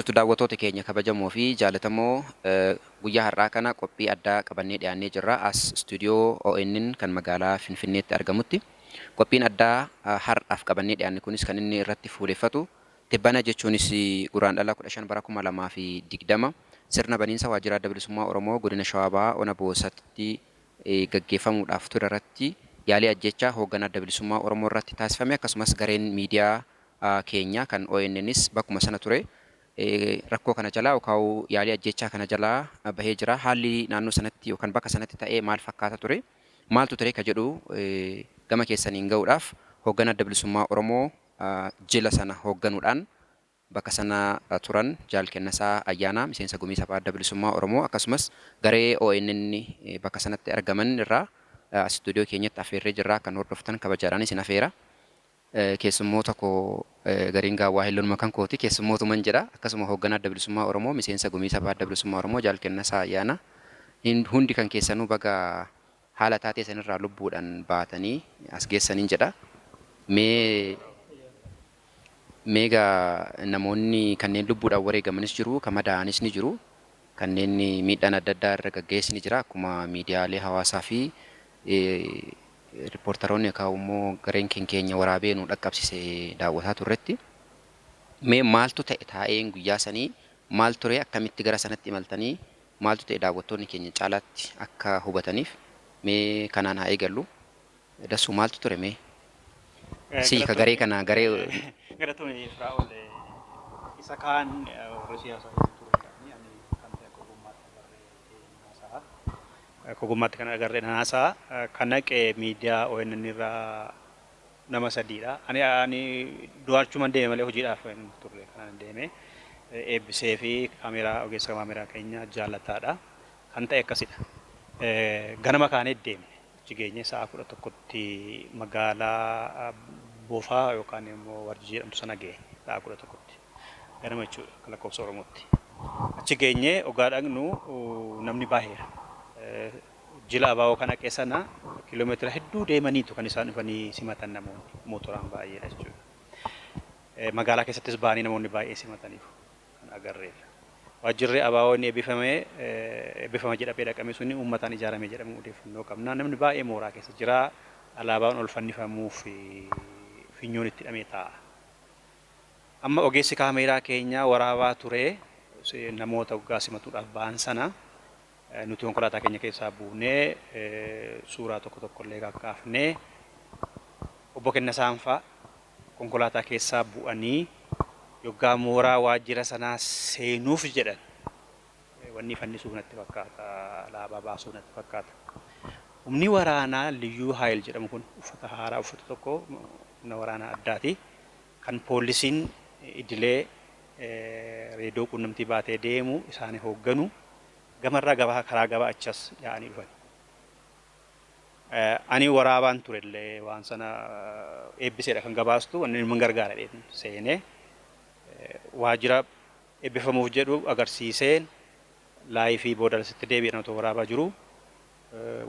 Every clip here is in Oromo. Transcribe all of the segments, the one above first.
jirtu daawwattoota keenya kabajamoo fi jaalatamoo, guyyaa har'aa kana qophii addaa qabannee dhiyaannee jirra as istuudiyoo ONN kan magaalaa Finfinneetti argamutti. Qophiin addaa har'aaf qabannee dhiyaanne kunis kan inni irratti fuuleffatu tibbana, jechuunis Guraandhala 15 bara 2020 sirna baniinsa waajjira Adda Bilisummaa Oromoo godina Shawaa Bahaa Ona Boosatitti gaggeeffamuudhaaf ture irratti yaalii ajjeechaa hooggana Adda Bilisummaa Oromoo irratti taasifame, akkasumas gareen miidiyaa keenya kan ONNs bakkuma sana ture rakkoo kana jalaa yookaan yaalii ajjeechaa kana jalaa bahee jira. Haalli naannoo sanatti yookaan bakka sanatti ta'ee maal fakkaata ture? Maaltu ture ka jedhu gama keessaniin ga'uudhaaf hooggana Adda Bilisummaa Oromoo jila sana hoogganuudhaan bakka sana turan Jaal Kennasaa Ayyaanaa, miseensa Gumii Sabaa Adda Bilisummaa Oromoo, akkasumas garee ONN bakka sanatti argaman irraa as istuudiyoo keenyatti afeerree jirra. Akka nu hordoftan kabajaadhaan isin afeera. Keessummoota koo gariin gaawwaa hillonuma kan kooti keessummootuman jedha. Akkasuma hoogganaa Adda Bilisummaa Oromoo, miseensa Gumii Sabaa Adda Bilisummaa Oromoo Jaal Kennasaa Ayyaanaa, hundi kan keessanuu baga haala taatee sanirraa lubbuudhaan baatanii as geessaniin jedha. Mee Mee egaa namoonni kanneen lubbuudhaan wareegamanis jiru, kan madaa'anis ni jiru, kanneen miidhaan adda addaa irra gaggahes ni jira. Akkuma miidiyaalee hawaasaa fi rippoortaroonni yookaan immoo gareen keenya waraabee nu dhaqqabsise daawwataa turretti. Mee maaltu ta'e taa'een guyyaa sanii maal ture, akkamitti gara sanatti imaltanii, maaltu ta'e, daawwattoonni keenya caalaatti akka hubataniif mee kanaan haa eegallu. Dassuu, maaltu ture mee? Si ka garee kana garee. Galatoomi Firaa'ol, isa kaan warri siyaasaa hedduu ture, ani kan ta'e akka ogummaatti agarree naasa'a. Akka ogummaatti kan agarree naasa'a. Kan naqe miidiyaa ONN irraa nama sadiidha. Ani du'aachuman deeme malee hojiidhaaf hin turre kanan deeme. Eebbisee fi kaameeraa, ogeessa kaameeraa keenya jaalataadha. Kan ta'e akkasidha. Ganama kaanee deemne. Achi geenye sa'a 11tti magaalaa Bofaa yookaan immoo Warjii jedhamtu sana geenye sa'a 11tti. Ganama jechuudha akka lakkoofsa Oromootti. Achi geenye ogaa dhaqnu namni baay'eera. Jila ABO kan haqe sana kiiloomeetira hedduu deemaniitu kan isaan dhufanii simatan, namoonni mootoraan baay'eedha jechuudha. Magaalaa keessattis ba'anii namoonni baay'ee simataniiru kan agarreerra. Waajjirri ABO inni eebbifame, eebbifama jedhamee dhaqame suni uummataan ijaarame jedhamu odeeffannoo qabna. Namni baay'ee mooraa keessa jira. Alaabaan ol fannifamuuf finyoon itti hidhamee taa'a. Amma ogeessi kaameeraa keenya waraabaa ture namoota waggaa simatuudhaaf ba'an sana, nuti konkolaataa keenya keessaa buunee suuraa tokko tokko illee kakkaafnee, obbo Kennasaan fa'a konkolaataa keessaa bu'anii yoggaa mooraa waajjira sanaa seenuuf jedhan, wanni fannisuuf natti fakkaata, alaabaa baasuuf natti fakkaata. Humni waraanaa Liyyuu Haayil jedhamu kun uffata haaraa uffatu tokko, humna waraanaa addaati. Kan poolisiin idilee reediyoo quunnamtii baatee deemu isaanii hoogganu gamarraa gabaa karaa gabaa achas yaa'anii dhufan. Ani waraabaan turellee waan sana, eebbiseedha kan gabaastu, wanni inni gargaara jedheen seenee waajjira eebbifamuuf jedhu agarsiiseen laayifii booda asitti deebi'an otoo waraabaa jiru,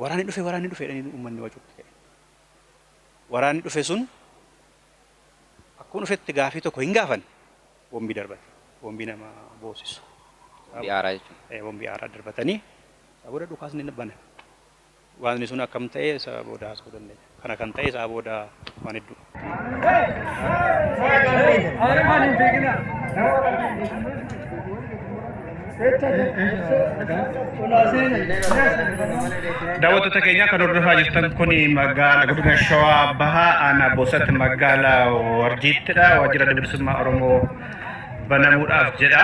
waraanni dhufe, waraanni dhufe jedhanii uummanni wacuutti ka'e. Waraanni dhufe sun akkuma dhufetti gaafii tokko hin gaafanne, boombii darbate. Boombii nama boosisu. Boombii aaraa jechuudha. Boombii aaraa darbatanii isaa booda dhukaasni baname. Waanni sun akkam ta'e isa booda haasa'uu dandeenya. Kana kan ta'e isaa booda waan hedduu. Daawwattoota keenya kan hordofaa jirtan kun magaalaa godina Shawaa Bahaa aanaa Boosatti magaalaa Warjiittidha. Waajjira Adda Bilisummaa Oromoo banamuudhaaf jedha.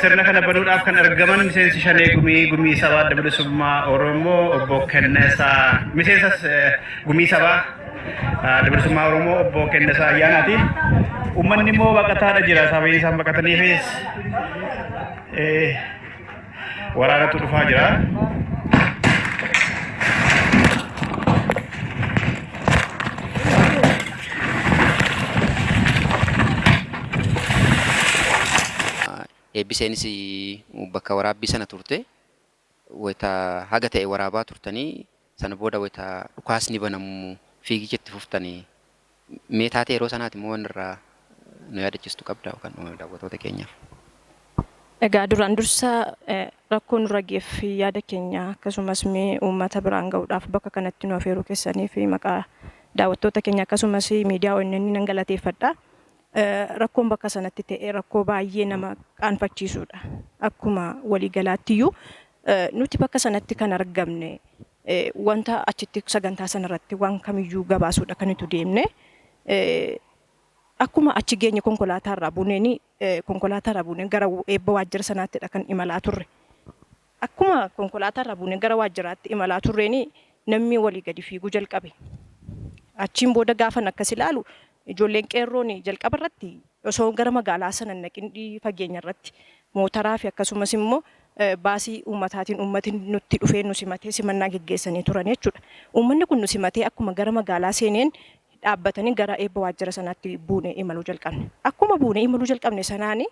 Sirna kana banuudhaaf kan argaman miseensi shanee gumii sabaa Adda Bilisummaa Oromoo obbo Kennesaa, miseensa gumii sabaa Adda Bilisummaa Oromoo obbo Kennesaa Ayyaanaati. Uummanni immoo baqataadha jira. Sababii isaan baqataniifis waraanatu dhufaa jira. Eebbiseenis bakka waraabbii sana turte, wayita haga ta'e waraabaa turtanii, sana booda wayita dhukaasni banamu fiigicha itti fuftanii, mee taatee yeroo sanaati immoo waan irraa nu yaadachiistu qabdaa yookaan daawwattoota keenyaaf? Egaa duraan dursa rakkoo nurra geef yaada keenya akkasumas mee uummata biraan ga'uudhaaf bakka kanatti nu afeeruu keessanii fi maqaa daawwattoota keenya akkasumas miidiyaa ONN nan galateeffadha. Rakkoon bakka sanatti ta'e rakkoo baay'ee nama qaanfachiisudha. Akkuma waliigalaattiyyuu nuti bakka sanatti kan argamne wanta achitti sagantaa sanarratti waan kamiyyuu gabaasuudha kan nuti deemne. Akkuma achi geenye konkolaataarraa buuneen konkolaataarraa buuneen gara eebba waajjira sanaattidha kan imalaa turre. Akkuma konkolaataarraa buuneen gara waajjiraatti imalaa turreen namni walii gadi fiiguu jalqabe. Achiin booda gaafan akkas ilaalu ijoolleen qeerroon jalqaba irratti osoo gara magaalaa sana naqin fageenya irratti mootaraa fi akkasumas immoo baasii uummataatiin uummatni nutti dhufee nu simatee simannaa geggeessanii turan jechuudha. Uummanni kun nu simatee akkuma gara magaalaa seeneen dhaabbatanii gara eebba waajjira sanaatti buunee imaluu jalqabne. Akkuma buunee imaluu jalqabne sanaani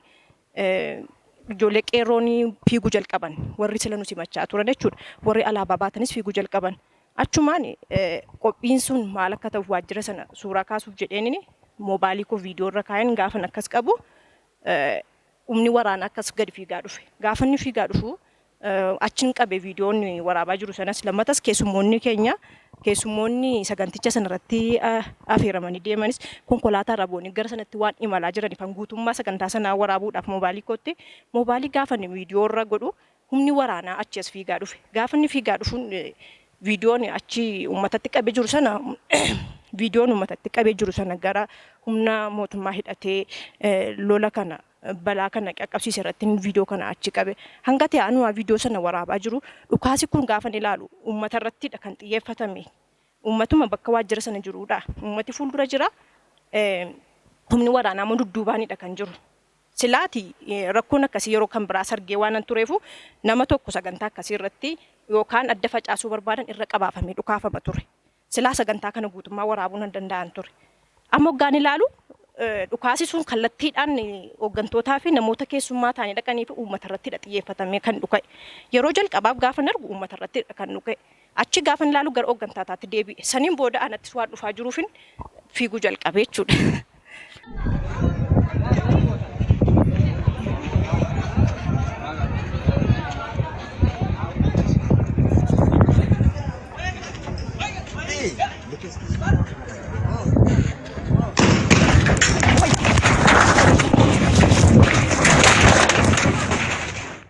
ijoollee qeerroon fiiguu jalqaban warri sila nu simachaa turan jechuudha. Warri alaabaa baatanis fiiguu jalqaban. Achumaan qophiin sun maal akka ta'uuf waajjira sana suuraa kaasuuf jedheenini moobaalii koo viidiyoo irra kaa'een gaafan akkas qabu humni waraanaa akkas gadi fiigaa dhufe. Gaafa inni fiigaa dhufu achiin qabe viidiyoon waraabaa jiru sanas lammatas keessummoonni keenya keessummoonni saganticha sanarratti afeeramanii deemanis konkolaataa irraa bu'anii gara sanatti waan imalaa jiraniif guutummaa sagantaa sanaa waraabuudhaaf moobaalii kootti moobaalii gaafa inni viidiyoo irra godhu humni waraanaa achi as fiigaa dhufe. Gaafa inni fiigaa dhufu viidiyoon achi uummatatti qabee jiru sana viidiyoon uummatatti qabee jiru sana gara humna mootummaa hidhatee lola kana balaa kana qaqqabsiise irratti viidiyoo kana achi qabe. Hanga ta'e anuma viidiyoo sana waraabaa jiru dhukaasi kun gaafa ilaalu uummata irrattidha kan xiyyeeffatame. Uummatuma bakka waajjira sana jirudha. Uummati fuuldura jira. Humni waraanaa immoo dudduubaanidha kan jiru. Silaati rakkoon akkasii yeroo kan biraa sargee waan an tureefu nama tokko sagantaa akkasii irratti yookaan adda facaasuu barbaadan irra qabaafamee dhukaafama ture. Silaa sagantaa kana guutummaa waraabuu nan danda'an ture. Amma hoggaan ilaalu dhukaasi sun kallattiidhaan hooggantootaa fi namoota keessummaa ta'anii dhaqanii fi uummata irrattidha xiyyeeffatamee kan dhuka'e. Yeroo jalqabaaf gaafa argu uummata irrattidha kan dhuka'e. Achi gaafa ilaalu gara hooggantaataatti deebi'e. Saniin booda anattis waan dhufaa jiruufin fiiguu jalqabe jechuudha.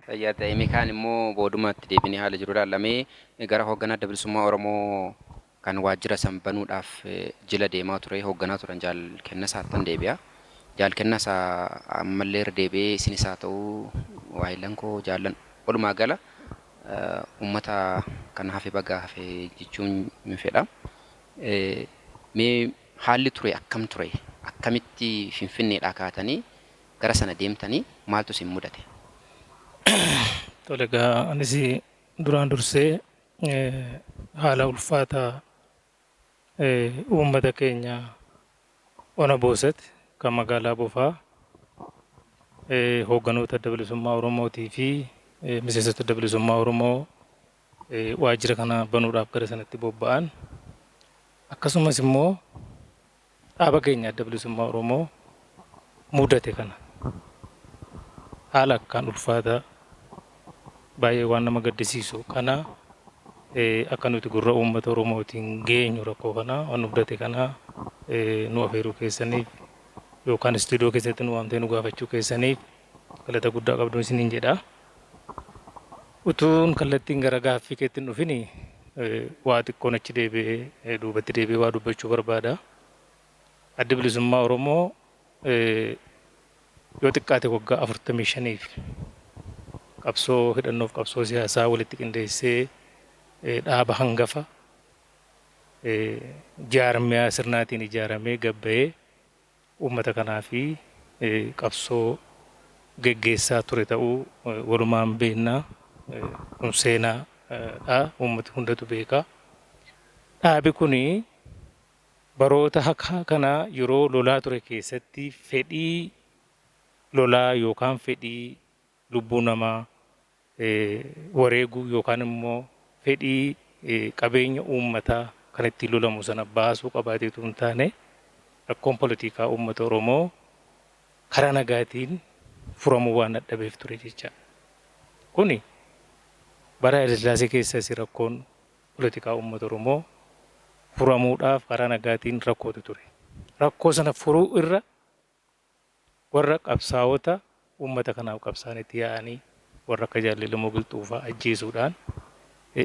Fayyaa ta'e kaan immoo boodumatti deebinee haala jiru ilaallamee gara hoogganaa Adda Bilisummaa Oromoo kan waajjira san banuudhaaf jila deemaa ture hoogganaa turan Jaal Kennasaattan deebi'a. Jaal Kennasaa ammallee irra deebi'ee isinis haa ta'u waayilan koo jaallan walumaa gala uummata kan hafe baga hafe jechuun ni fedha. Mee haalli ture akkam ture? Akkamitti Finfinneedhaa kaatanii gara sana deemtanii maaltu isin mudate? Tole egaa anis duraan dursee haala ulfaataa uummata keenya ona Boosat kan magaalaa Bofaa hoogganoota Adda Bilisummaa Oromootii fi miseensota Adda Bilisummaa Oromoo waajjira kana banuudhaaf gara sanatti bobba'an akkasumas immoo dhaaba keenya Adda Bilisummaa Oromoo mudate kana haala akkaan ulfaataa baay'ee waan nama gaddisiisu kana akka nuti gurra uummata Oromootiin geenyu rakkoo kana waan mudate kana nu afeeruu keessaniif yookaan istuudiyoo keessatti nu waamtee nu gaafachuu keessaniif galata guddaa qabdu isiniin jedha. Utuun kallattiin gara gaaffii keetti hin dhufini waa xiqqoon achi deebi'ee duubatti deebi'ee waa dubbachuu barbaada. Addi Bilisummaa Oromoo yoo xiqqaate waggaa 45 qabsoo hidhannoof qabsoo siyaasaa walitti qindeessee dhaaba hangafa jaarmiyaa sirnaatiin ijaaramee gabba'ee uummata kanaa fi qabsoo geggeessaa ture ta'uu walumaan beeknaa. Kun seenaadha. Uummati hundatu beeka. Dhaabi kuni baroota kana yeroo lolaa ture keessatti fedhii lolaa yookaan fedhii lubbuu namaa wareeguu yookaan immoo fedhii qabeenya uummataa kan ittiin lolamu sana baasuu qabaateetu hin taane rakkoon politikaa uummata Oromoo karaa nagaatiin furamuu waan dadhabeef ture jecha. Kuni bara Hayilasillaasee keessas rakkoon polotikaa uummata Oromoo furamuudhaaf karaa nagaatiin rakkootu ture. Rakkoo sana furuu irra warra qabsaa'ota uummata kanaaf qabsaa'anitti yaa'anii warra akka Jaal Elemoo Qilxuufaa ajjeesuudhaan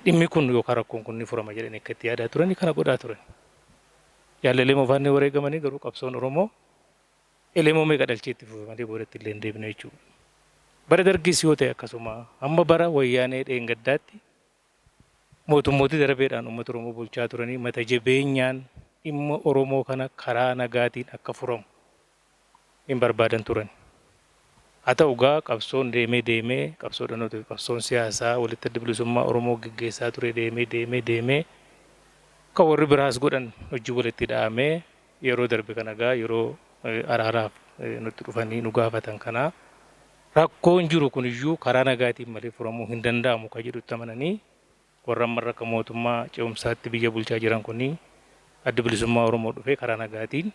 dhimmi kun yookaan rakkoon kun ni furama jedhanii akka itti yaadaa turanii kana godhaa turan. Jaal Elemoo faan ni wareegamanii, garuu qabsoon Oromoo Elemoo meeqa dhalchee itti fufe malee boodatti illee hin deebine jechuudha. Bara Dargis yoo ta'e akkasuma, hamma bara Wayyaanee dheengaddaatti mootummooti darbeedhaan uummata Oromoo bulchaa turanii mata jabeenyaan dhimma Oromoo kana karaa nagaatiin akka furamu hin barbaadan turan. Haa ta'u gaa, qabsoon deemee deemee, qabsoo dhanoota fi qabsoon siyaasaa walitti Adda Bilisummaa Oromoo geggeessaa ture deemee deemee deemee kan warri biraas godhan hojii walitti dha'amee yeroo darbe kana gaa, yeroo araaraaf nutti dhufanii nu gaafatan kana, rakkoon jiru kuniyyuu karaa nagaatiin malee furamuu hin danda'amu kan jedhutti amananii warra ammarra akka mootummaa ce'umsaatti biyya bulchaa jiran kuni Adda Bilisummaa Oromoo dhufee karaa nagaatiin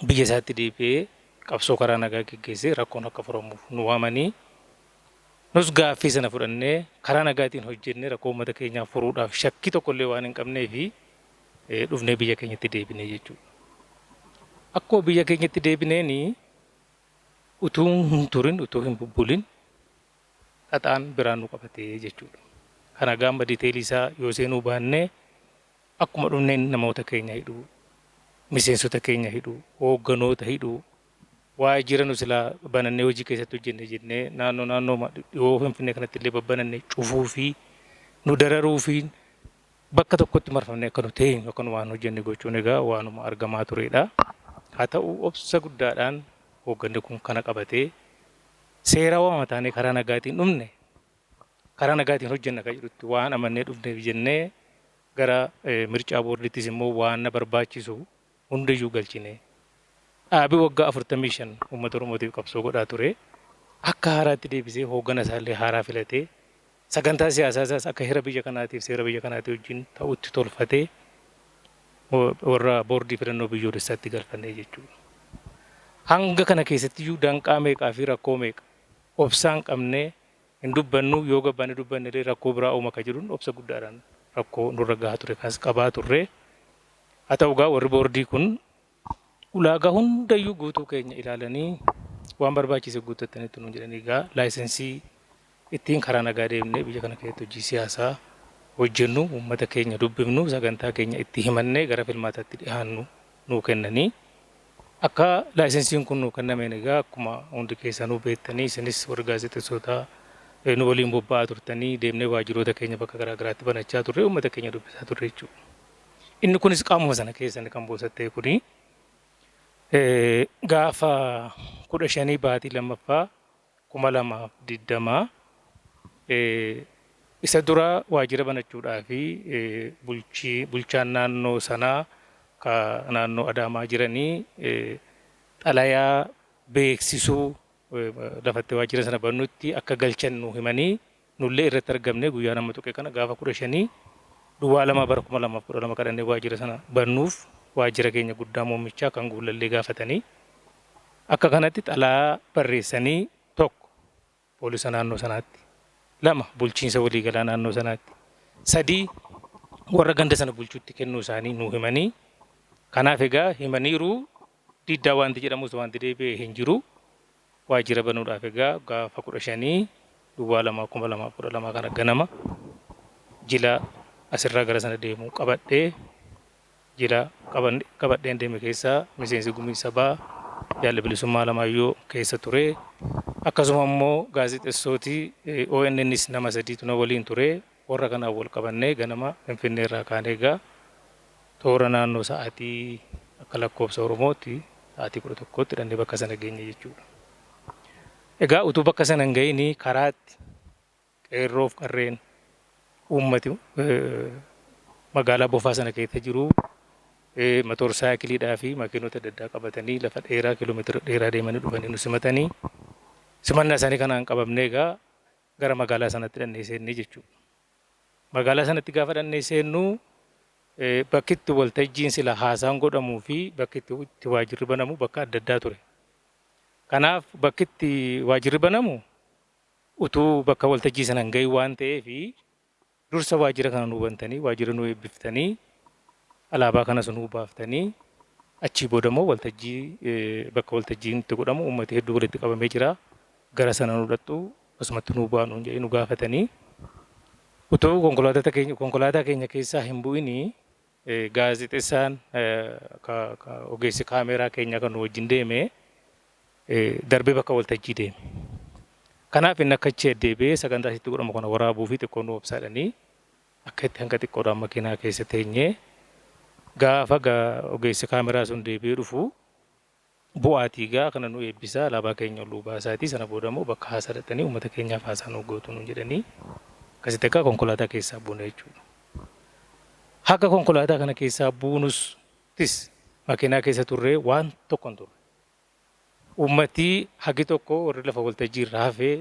biyya isaatti deebi'ee qabsoo karaa nagaa geggeessee rakkoon akka furamuuf nu waamanii, nus gaaffii sana fudhannee karaa nagaatiin hojjennee rakkoo uummata keenyaa furuudhaaf shakkii tokkollee waan hin qabnee fi dhufnee biyya keenyatti deebinee jechuudha. Akkuma biyya keenyatti deebineeni utuu hin turin, utuu hin bubbulin xaxaan biraan nu qabatee jechuudha. Kana gaamba detail isaa yoo seenuu baannee, akkuma dhufneen namoota keenya hidhuu, miseensota keenya hidhuu, hoogganoota hidhuu, waajjira nu silaa banannee hojii keessatti hojjenne jennee naannoo naannoo dhiyoo Finfinnee kanatti illee babbananne cufuu fi nu dararuu fi bakka tokkotti marfamnee akka nu teenyu, akka nu waan hojjenne gochuun egaa waanuma argamaa turedha. Haa ta'u, obsa guddaadhaan hoogganni kun kana qabatee seerawaa taanee karaa nagaatiin dhufne, karaa nagaatiin hojjenna kan jedhutti waan amannee dhufneef jennee gara mircaa boordittis immoo waan na barbaachisu hundayyuu galchine. Dhaabii waggaa 45 uummata Oromootiif qabsoo godhaa ture akka haaraatti deebisee hooggana isaallee haaraa filatee, sagantaa siyaasaa isaas akka heera biyya kanaatiif seera biyya kanaatii wajjin ta'utti tolfatee warra boordii filannoo biyyoolessaatti galfannee jechuudha. Hanga kana keessattiyyuu danqaa meeqaa fi rakkoo meeqa obsaan qabnee hin dubbannu, yoo gabbaanee dubbanne illee rakkoo biraa uuma ka jedhuun obsa guddaadhaan rakkoo nurra gahaa ture kanas qabaa turre. Haa ta'u gaa, warri boordii kun ulaagaa hundayyuu guutuu keenya ilaalanii waan barbaachise guuttattanitti nuun jedhanii egaa laayisensii ittiin karaa nagaa deemnee biyya kana keessatti hojii siyaasaa hojjennu, uummata keenya dubbifnu, sagantaa keenya itti himannee gara filmaataatti dhiyaannu nuu kennanii. Akka laayisensiin kun nuu kennameen egaa akkuma hundi keessanuu beektanii, isinis warri gaazexeessootaa nu waliin bobba'aa turtanii, deemnee waajjiroota keenya bakka garaa garaatti banachaa turre, uummata keenya dubbisaa turre jechuudha. Inni kunis qaamuma sana keessa kan boosattee kuni gaafa 15 baatii lammaffaa 2020 isa dura waajjira banachuudhaa fi bulchaan naannoo sanaa ka naannoo Adaamaa jiranii xalayaa beeksisuu lafatti waajjira sana bannutti akka galchan nu himanii, nullee irratti argamne. Guyyaa nama tuqe kana gaafa 15 duwwaa 2 bara 2012 kadhannee waajjira sana bannuuf waajjira keenya guddaa muummichaa kan Guullallee gaafatanii, akka kanatti xalayaa barreessanii tokko poolisa naannoo sanaatti, lama bulchiinsa waliigalaa naannoo sanaatti, sadii warra ganda sana bulchuutti kennuu isaanii nuu himanii. Kanaaf egaa himaniiru, diddaa wanti jedhamus wanti deebi'e hin jiru. Waajjira banuudhaaf egaa gaafa 15 duwwaa 2 2012 kana ganama jila asirraa gara sana deemu qabadhee, jila qabadheen deeme keessaa miseensi gumii sabaa Jaalli Bilisummaa Alamaayyoo keessa ture. Akkasuma immoo gaazexeessootii ONNs nama sadiitu na waliin ture. Warra kanaan wal qabannee ganama Finfinnee irraa kaanee egaa toora naannoo sa'aatii akka lakkoofsa Oromootti sa'aatii 11tti dhannee bakka sana geenye jechuudha. Egaa utuu bakka sana hin ga'iin karaatti qeerroof qarreen uummati magaalaa Bofaa sana keessa jiru motor saayikiliidhaa fi makiinota adda addaa qabatanii lafa dheeraa, kiiloomeetira dheeraa deemanii dhufanii nu simatanii, simannaa isaanii kanaan qabamnee egaa gara magaalaa sanatti dhannee seennee jechuudha. Magaalaa sanatti gaafa dhannee seennu bakki itti waltajjiin sila haasaan godhamuu fi bakki itti waajjirri banamu bakka adda addaa ture. Kanaaf bakki itti waajjirri banamu utuu bakka waltajjii sana hin gahin waan ta'eef dursa waajjira kana nuu bantanii, waajjira nuu eebbiftanii, alaabaa kanas nuu baaftanii, achii booda immoo waltajjii bakka waltajjiin itti godhamu uummati hedduu walitti qabamee jira. Gara sana nu dhaqxu asumatti nuu bu'aa nuun jedhanii nu gaafatanii utuu konkolaataa keenya keessaa hin bu'inii gaazexessaan ogeessi kaameeraa keenya kan nu wajjin deeme darbee bakka waltajjii deeme. Kanaaf inni akka achi deebi'ee sagantaa asitti godhamu kana waraabuu fi xiqqoo nu obsaadhanii akka itti hanga xiqqoodhaan makiinaa keessa teenyee gaafa ogeessi kaameraa sun deebi'ee dhufu bu'aatii gaa kana nu eebbisaa, alaabaa keenya ol nuu baasaatii, sana booda immoo bakka haasaa dhaqxanii uummata keenyaaf haasaa nuu gootu nuun jedhanii akkasitti akka konkolaataa keessaa buune jechuudha. Haga konkolaataa kana keessaa buunustis makiinaa keessa turree waan tokko hin turre. Uummatii hagi tokko warri lafa waltajjii irraa hafee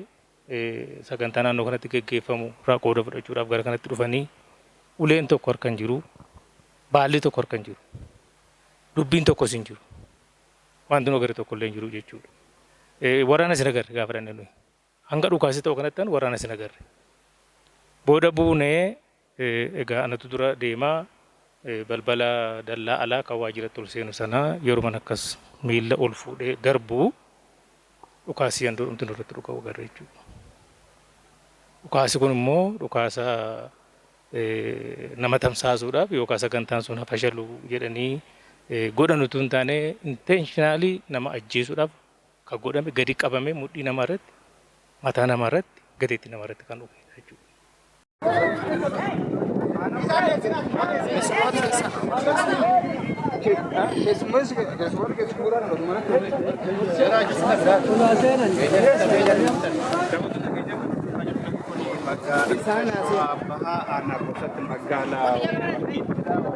sagantaa naannoo kanatti geggeeffamu irraa qooda fudhachuudhaaf gara kanatti dhufanii uleen tokko harka hin jiru, baalli tokko harka hin jiru, dubbiin tokkos hin jiru. Wanti nu agarre tokko illee hin jiru jechuudha. Waraana sin agarre gaafa dhanne nuyi. Hanga dhukaasni ta'u kanatti waraana sin agarre. Booda buunee egaa anatu dura deemaa balbala dallaa alaa kan waajjiratti ol seenu sana yeruman akkas miilla ol fuudhee darbu dhukaasii handhuurumti nurratti dhuka'u agarre jechuudha. Dhukaasi kun immoo dhukaasa nama tamsaasuudhaaf yookaan sagantaan sun fashalu jedhanii godhan utuu hin taane intentionally nama ajjeesuudhaaf kan godhame gadi qabame mudhii namaa irratti, mataa namaa irratti, gateettii namaa irratti kan dhufedha jechuudha. Bahaa aanaa Boosatti magaalaa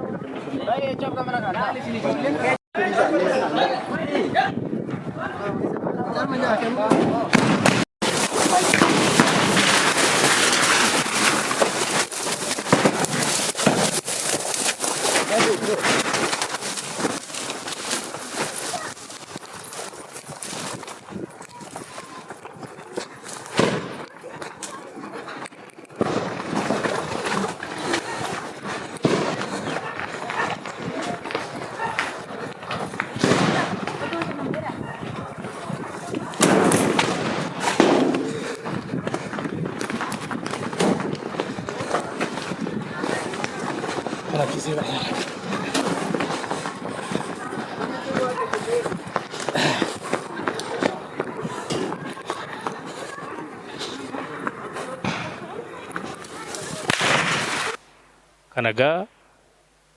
Kana egaa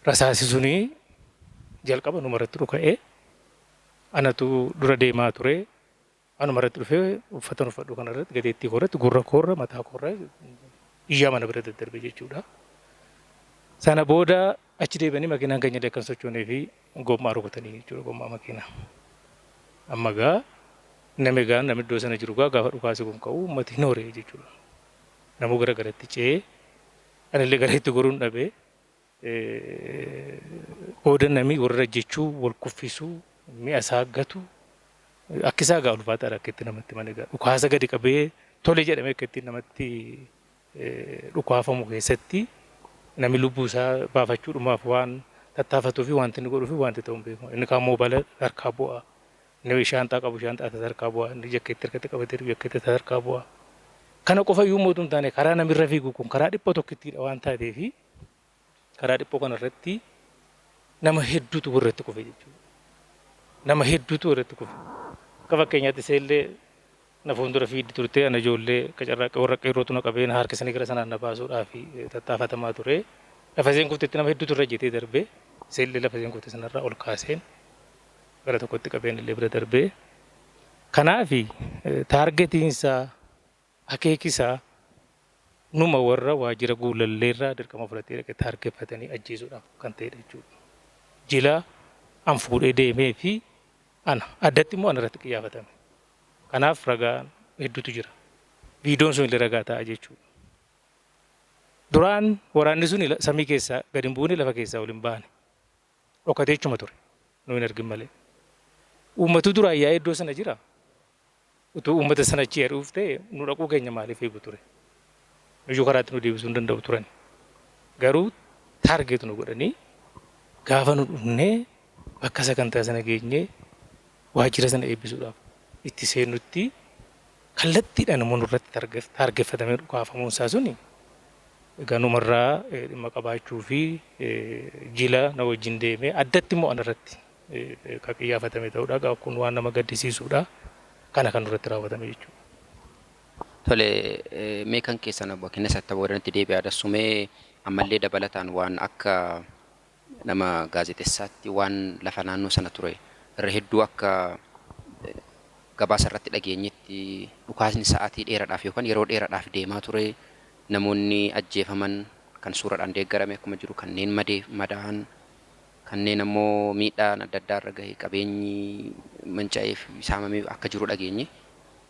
rasaasi suni jalqaba numa irratti dhuka'ee anatu dura deemaa ture. Anuma irratti dhufee uffata uffadhu kana irratti, gateettii koo irratti, gurra koo irra, mataa koo irra iyyaa mana bira daddarbe jechuudha. Sana booda achi deebi'anii makiinaan keenya illee akka hin sochoonee fi gommaa rukutanii jechuudha, gommaa makiinaa. Amma egaa namni egaa namni iddoo sana jiru egaa gaafa dhukaasi kun ka'u uummati hin horee jechuudha. Namuu gara garatti ce'ee anillee gara itti goruun dhabee booda nami warra jechuu wal kuffisuu mi'a isaa gatu akki isaa egaa ulfaataadha akka itti namatti himan egaa dhukaasa gadi qabee tole jedhamee akka ittiin namatti dhukaafamu keessatti namni lubbuu isaa baafachuudhumaaf waan tattaafatuu fi wanti inni godhuu fi wanti ta'u hin beekamu. Inni kaan moobaala harkaa bu'a. Inni shaanxaa qabu shaanxaa harkaa bu'a. Inni jakkeetti harkatti qabatee jiru jakkeetti harkaa bu'a. Kana qofa iyyuu mootuu hin taane karaa namirra fiigu kun karaa dhiphoo tokkittiidha waan taateefi karaa dhiphoo kana irratti nama hedduutu irratti kufe jechuudha. Nama hedduutu irratti kufe. Akka fakkeenyaatti iseellee na fuuldura fiiddi turte, ana ijoollee qacarraaqqee warra qeerrootu na qabee na harkisanii gara sanaan na baasuudhaaf tattaafatamaa ture. Lafa isheen kuftetti nama hedduutu irra ejjetee darbe. Iseellee lafa isheen kufte sanarraa ol kaaseen gara tokkotti qabeen illee bira darbee. Kanaaf taargetiinsaa, akeekisaa numa warra waajjira Guulalleerraa dirqama fudhatee dhaqe taargeffatanii ajjeesuudhaaf kan ta'edha jechuudha. Jila an fuudhee deemee fi ana addatti immoo ana irratti qiyyaafatame. Kanaaf ragaan hedduutu jira. Viidiyoon sun illee ragaa ta'a jechuudha. Duraan waraanni sun samii keessaa gad hin buune, lafa keessaa ol hin baane. Dhokatee achuma ture. Nu hin argin malee. Uummatu duraan yaa'ee iddoo sana jira. Utuu uummata sana achi ari'uuf ta'e nu dhaquu keenya maaliif eegu ture? Nuyyuu karaatti nu deebisuu hin danda'u turan. Garuu target nu godhanii gaafa nu dhufnee bakka sagantaa sana geenyee waajjira sana eebbisuudhaaf itti seennutti kallattiidhaan immoo nurratti taargeffatamee dhukaafamuun isaa suni egaa numarraa dhimma qabaachuu fi jila na wajjin deemee addatti immoo anarratti kan qiyyaafatame ta'uudha. Egaa kun waan nama gaddisiisuudha. Kana kan nurratti raawwatame jechuudha. Tole, mee kan keessan obbo Kennesaa itti boodanitti deebi'aa dassumee ammallee dabalataan waan akka nama gaazexeessaatti waan lafa naannoo sana ture irra hedduu akka gabaasa irratti dhageenyetti dhukaasni sa'aatii dheeraadhaaf yookaan yeroo dheeraadhaaf deemaa ture, namoonni ajjeefaman kan suuraadhaan deeggarame akkuma jiru, kanneen madaa'an, kanneen ammoo miidhaan adda addaa irra gahe, qabeenyi manca'ee fi saamamee akka jiru dhageenye.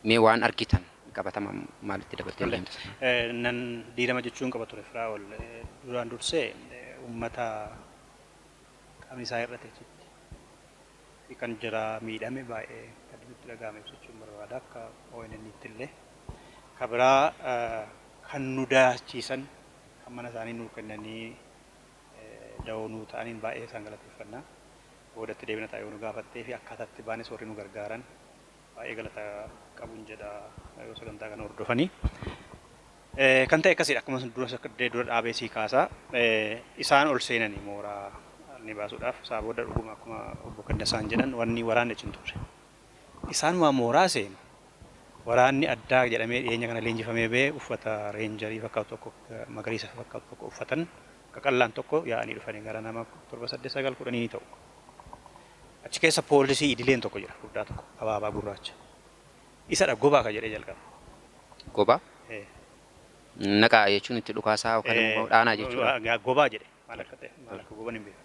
Mee waan argitan qabatama maalitti dabaltee deemta? Nan diirama jechuun qaba ture Firaa'ol. Duraan dursee uummata qaamni isaa hir'ate achitti kan jira miidhame baay'ee kan nutti dhaga'ame ibsachuun barbaada akka ONN-tti illee. Ka biraa kan nu daachisan, kan mana isaanii nuu kennanii da'oo nuu ta'aniin baay'ee isaan galateeffanna. Boodatti deebina taa'ee nu gaafattee fi akkaataatti baanes warri nu gargaaran baay'ee galata qabuun jedha yoo sagantaa kana hordofanii. Kan ta'e akkasidha, akkuma dura dhaabee sii kaasaa isaan ol seenanii mooraa ni baasuudhaaf isaa booda dhuguma akkuma obbo Kennasaan jedhan wanni waraanni achi hin turre. Isaanumaa mooraa seenu waraanni addaa jedhamee dhiyeenya kana leenjifamee ba'ee uffata reenjarii fakkaatu tokko, magariisa fakkaatu tokko uffatan qaqallaan tokko yaa'anii dhufanii gara nama 7, 8, 9, 10 ni ta'u. Achi keessa poolisii idileen tokko jira, furdaa tokko, abaabaa gurraacha. Isadha gobaa ka jedhee jalqaba. Gobaa? Naqaa jechuun itti dhukaasaa yookaan immoo dhaanaa jechuudha. Gobaa jedhe, maal akka ta'e, maal akka goban hin beeku.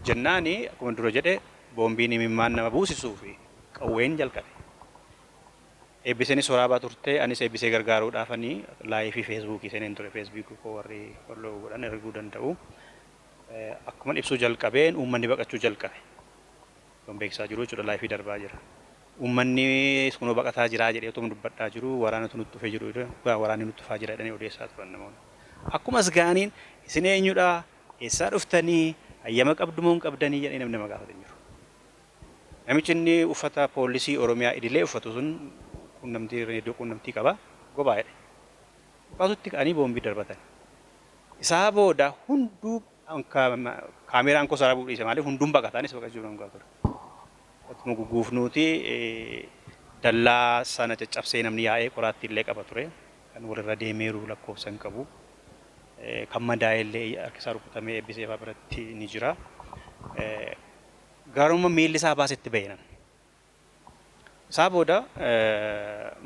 Jennaani akkuma dura jedhe boombiin imimmaan nama buusisuu fi qawween jalqabe. Eebbiseenis waraabaa turte, anis eebbisee gargaaruudhaafanii live Facebookii seeneen ture. Facebookii koo warri follow godhan arguu danda'u. Akkuma ibsuu jalqabeen uummanni baqachuu jalqabe. Yoon beeksisaa jiru jechuudha, live darbaa jira. Uummanni kunoo baqataa jiraa jedhee otoo dubbadhaa jiru waraanatu nutti dhufee jiru, waraanni nutti dhufaa jira jedhanii odeessaa turan namoonni. Akkuma as ga'aniin isin eenyudha? Eessaa dhuftanii? Hayyama qabdu moo hin qabdanii jedhanii namni nama gaafate hin jiru. Namichi inni uffata poolisii Oromiyaa idilee uffatu sun quunnamtii reediyoo quunnamtii qaba. Gobaa jedhe. Dhukaasutti ka'anii boombii darbatan. Isaa booda hunduu kaameraan koo sarabuu dhiise, maaliif hunduun baqataanis baqachuu nan ture. Otuma guguufnuuti dallaa sana caccabsee namni yaa'ee qoraattii illee qaba ture. Kan walirra deemeeru lakkoofsa hin qabu. Kan madaa'e illee harki isaa rukutamee eebbisee fa'aa biratti ni jira. Garuma miilli isaa baasetti ba'e namni. Isaa booda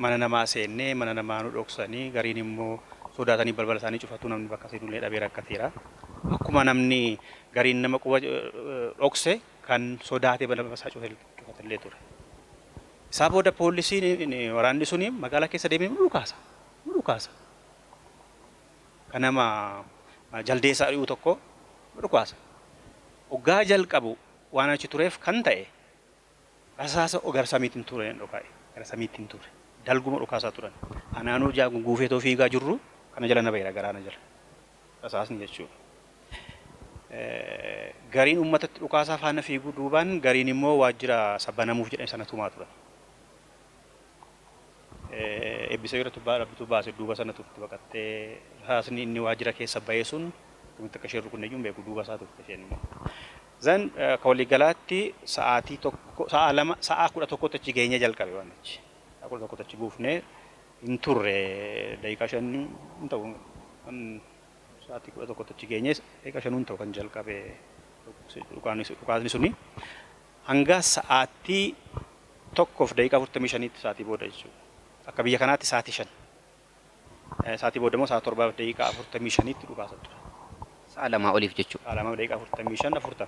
mana namaa seennee mana namaa nu dhoksanii, gariin immoo sodaatanii balbala isaanii cufatu, namni bakka seenullee dhabee rakkateera. Akkuma namni gariin nama quba dhokse kan sodaatee balbala isaa cufatellee ture. Isaa booda poolisiin waraanni suni magaalaa keessa deemee nu dhukaasa. Nu dhukaasa. Kan nama jaldeessaa ari'u tokko nu dhukaasa. Hoggaa jalqabu waan achi tureef kan ta'e rasaasa gara samiitti hin ture dhokaa'e. Gara samiitti hin turre. Dalguma dhukaasaa turan. Anaanuu guufee too fiigaa jirru kana jala na ba'eera, garaana jala. Rasaasni jechuudha. Gariin uummatatti dhukaasaa faana fiiguu duubaan gariin immoo waajjira sabbanamuuf jedhame sana tumaa turan. Eebbisee irratti rabbitu baase, duuba sana turte baqattee, rasaasni inni waajjira keessa ba'ee sun akkamitti akka isheen rukunne iyyuu hin beeku, duuba isaa turte isheen immoo. Zan akka waliigalaatti sa'aatii 1, sa'a 2, sa'a 11tti achi geenyee jalqabe waan achi. Sa'a 11tti achi buufnee hin turre, daqiiqaa 5 hin ta'u, sa'aatii 11tti achi geenyee daqiiqaa 5 hin ta'u kan jalqabe dhukaasni suni. Hanga sa'aatii 1:45tti sa'aatii booda jechuudha. Akka biyya kanaatti sa'aatii 5. Sa'aatii booda immoo sa'a 7:45tti dhukaasa ture. Sa'a lamaa oliif jechuudha. Sa'a 2 daqiiqaa 45, 40.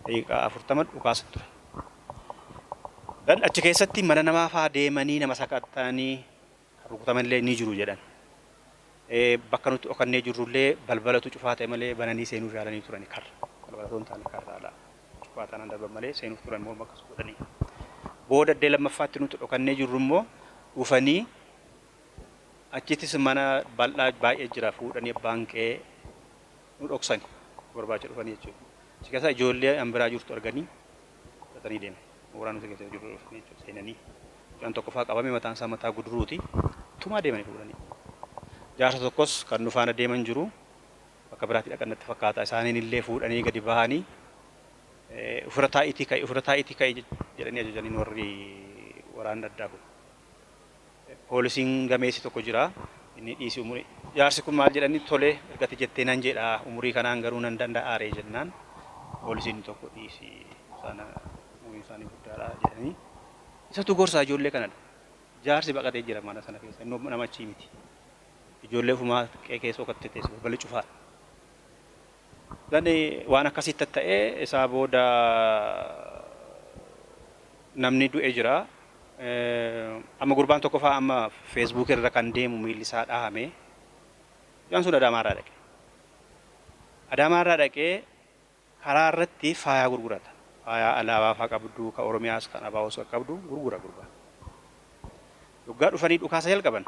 Daqiiqaa 40 dhukaasa ture. Dan achi keessatti mana namaa fa'aa deemanii nama sakatta'anii kan rukutamanillee ni jiru jedhan. Bakka nuti dhokannee jirrullee balbalatu cufaa ta'e malee bananii seenuuf yaalanii turani karra. Balbala osoo hin taane karra alaa. Cufaa taanaan darban malee seenuuf turan morma akkas godhanii. Booda iddoo lammaffaatti nuti dhokannee jirru immoo dhufanii achittis mana bal'aa baay'ee jira fuudhanii abbaan qe'ee nu dhoksani barbaacha dhufanii jechuudha. Achi keessa ijoollee an biraa jirtu arganii fudhatanii deeman. Mooraa nuti keessa jirru dhufanii jechuudha seenanii. Mucaan tokko fa'aa qabame mataan isaa mataa guduruuti. Tumaa deemanii fuudhanii. Jaarsa tokkos kan nu faana deeman jiru bakka biraatti dhaqan natti fakkaata. Isaaniin illee fuudhanii gadi bahanii ofirra taa'iitii ka'i ofirra taa'iitii ka'i jedhanii ajajaniin warri waraanni addaa kun. Poolisiin gameessi tokko jira. Inni dhiisi umurii. Jaarsi kun maal jedhanii tole ergati jettee nan jedha umurii kanaan garuu nan danda'aaree jennaan poolisiin tokko dhiisi sana umuriin isaanii guddaadha jedhanii. Isatu gorsaa ijoollee kanadha. Jaarsi baqatee jira mana sana keessa inni nama achii miti. Ijoollee ofumaa qe'ee keessa okattee teessu balballi cufaadha. Gani waan akkasitti ta'ee isaa booda namni du'e jira. Amma gurbaan tokko fa'aa amma Facebook irra kan deemu miilli isaa dhahame. Mucaan sun Adaamaarraa dhaqe. Adaamaarraa dhaqee karaa irratti faayaa gurgurata. Faayaa alaabaa fa'aa qabdu, kan Oromiyaas kan ABOs kan qabdu gurgura gurbaan. Yoggaa dhufanii dhukaasa jalqaban.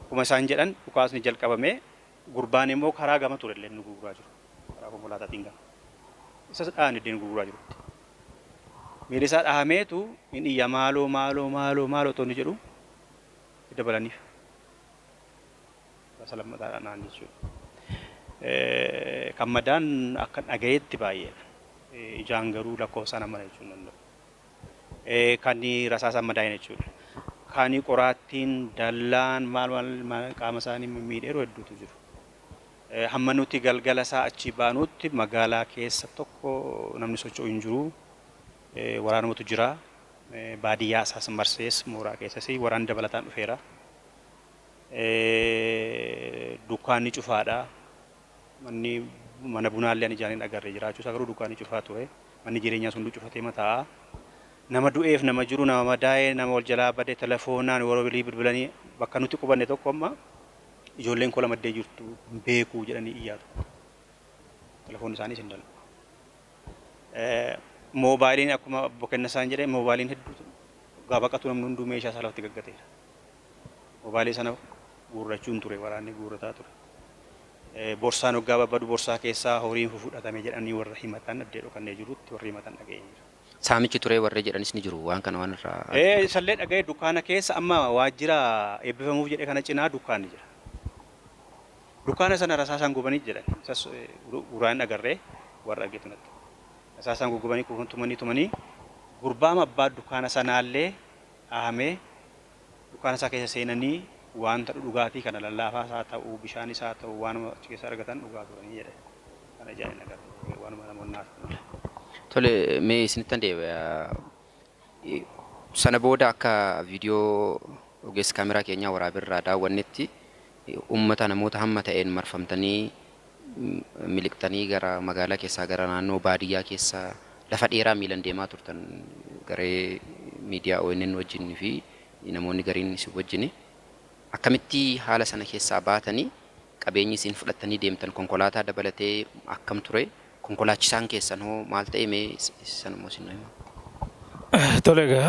Akkuma isaan jedhan dhukaasni jalqabame gurbaan immoo karaa gama ture illee inni gurguraa jiru. Karaa konkolaataatiin gama. Isas dhahan iddeen gurguraa jirutti. Miilli isaa dhahameetu inni iyya maaloo maaloo maaloo maaloo otoo inni jedhu dabalaniif. Rasaasa lammataadhaan naan jechuudha. Kan madaan akka dhagayetti baay'eedha. Ijaan garuu lakkoofsaan amma jechuu hin danda'u. Kan rasaasaan madaa'in jechuudha. Kan qoraattiin dallaan maal maal qaama isaanii miidheeru hedduutu jiru. Hamma nuti galgala isaa achii baanutti magaalaa keessa tokko namni socho'u hin jiru. Waraanumatu jira. Baadiyyaa isaas marsees mooraa keessas waraanni dabalataan dhufeera. Dukkaanni cufaadha. Manni mana bunaallee ani ijaan hin agarre jiraachuu isaa garuu dukkaanni cufaa ture. Manni jireenyaa sun cufatee mataa'a. Nama du'eef nama jiru nama madaa'e nama wal jalaa bade telefoonaan yeroo bilii bilbilanii bakka nuti qubanne tokko amma ijoolleen koo lama iddee jirtu hin beeku jedhanii iyyaatu. Telefoonni isaaniis hin dalagu. Moobaayiliin akkuma obbo Kennasaan jedhe moobaayiliin hedduutu gaafa baqatu namni hunduu meeshaa isaa lafatti gaggateera. Moobaayilii sana guurrachuun ture waraanni guurrataa ture. Borsaan hoggaa babbadu borsaa keessaa horiin fufudhatame jedhanii warra himatan addee dhokannee jirutti warri himatan dhaga'ee jira. Saamichi ture warri jedhanis ni jiru waan kana waan irraa. Isallee dhaga'ee dukkaana keessa amma waajjira eebbifamuuf jedhe kana cinaa dukkaanni jira. Dukkaana sana rasaasaan gubanii jedhan. Isas guraan agarree warra argetu natti. Rasaasaan gugubanii kuufan tumanii tumanii gurbaama abbaa dukkaana sanaallee dhahamee dukkaana isaa keessa seenanii wanta dhugaatii kana lallaafaa isaa ta'uu bishaan isaa ta'uu waanuma achi keessa argatan dhugaa turanii jedhe. Kana ijaan hin agarre waanuma namoonni haasa'an. Tole mee isinittan deebi'a. Sana booda akka viidiyoo ogeessa kaameraa keenyaa waraabirraa daawwannetti uummata namoota hamma ta'een marfamtanii miliqxanii gara magaalaa keessaa gara naannoo baadiyyaa keessaa lafa dheeraa miilan deemaa turtan garee miidiyaa ONN wajjin fi namoonni gariin isin wajjin. Akkamitti haala sana keessaa baatanii qabeenyi isin fudhattanii deemtan konkolaataa dabalatee akkam ture? Konkolaachisaan keessan hoo maal ta'e mee sana immoo isin himaa? Tole egaa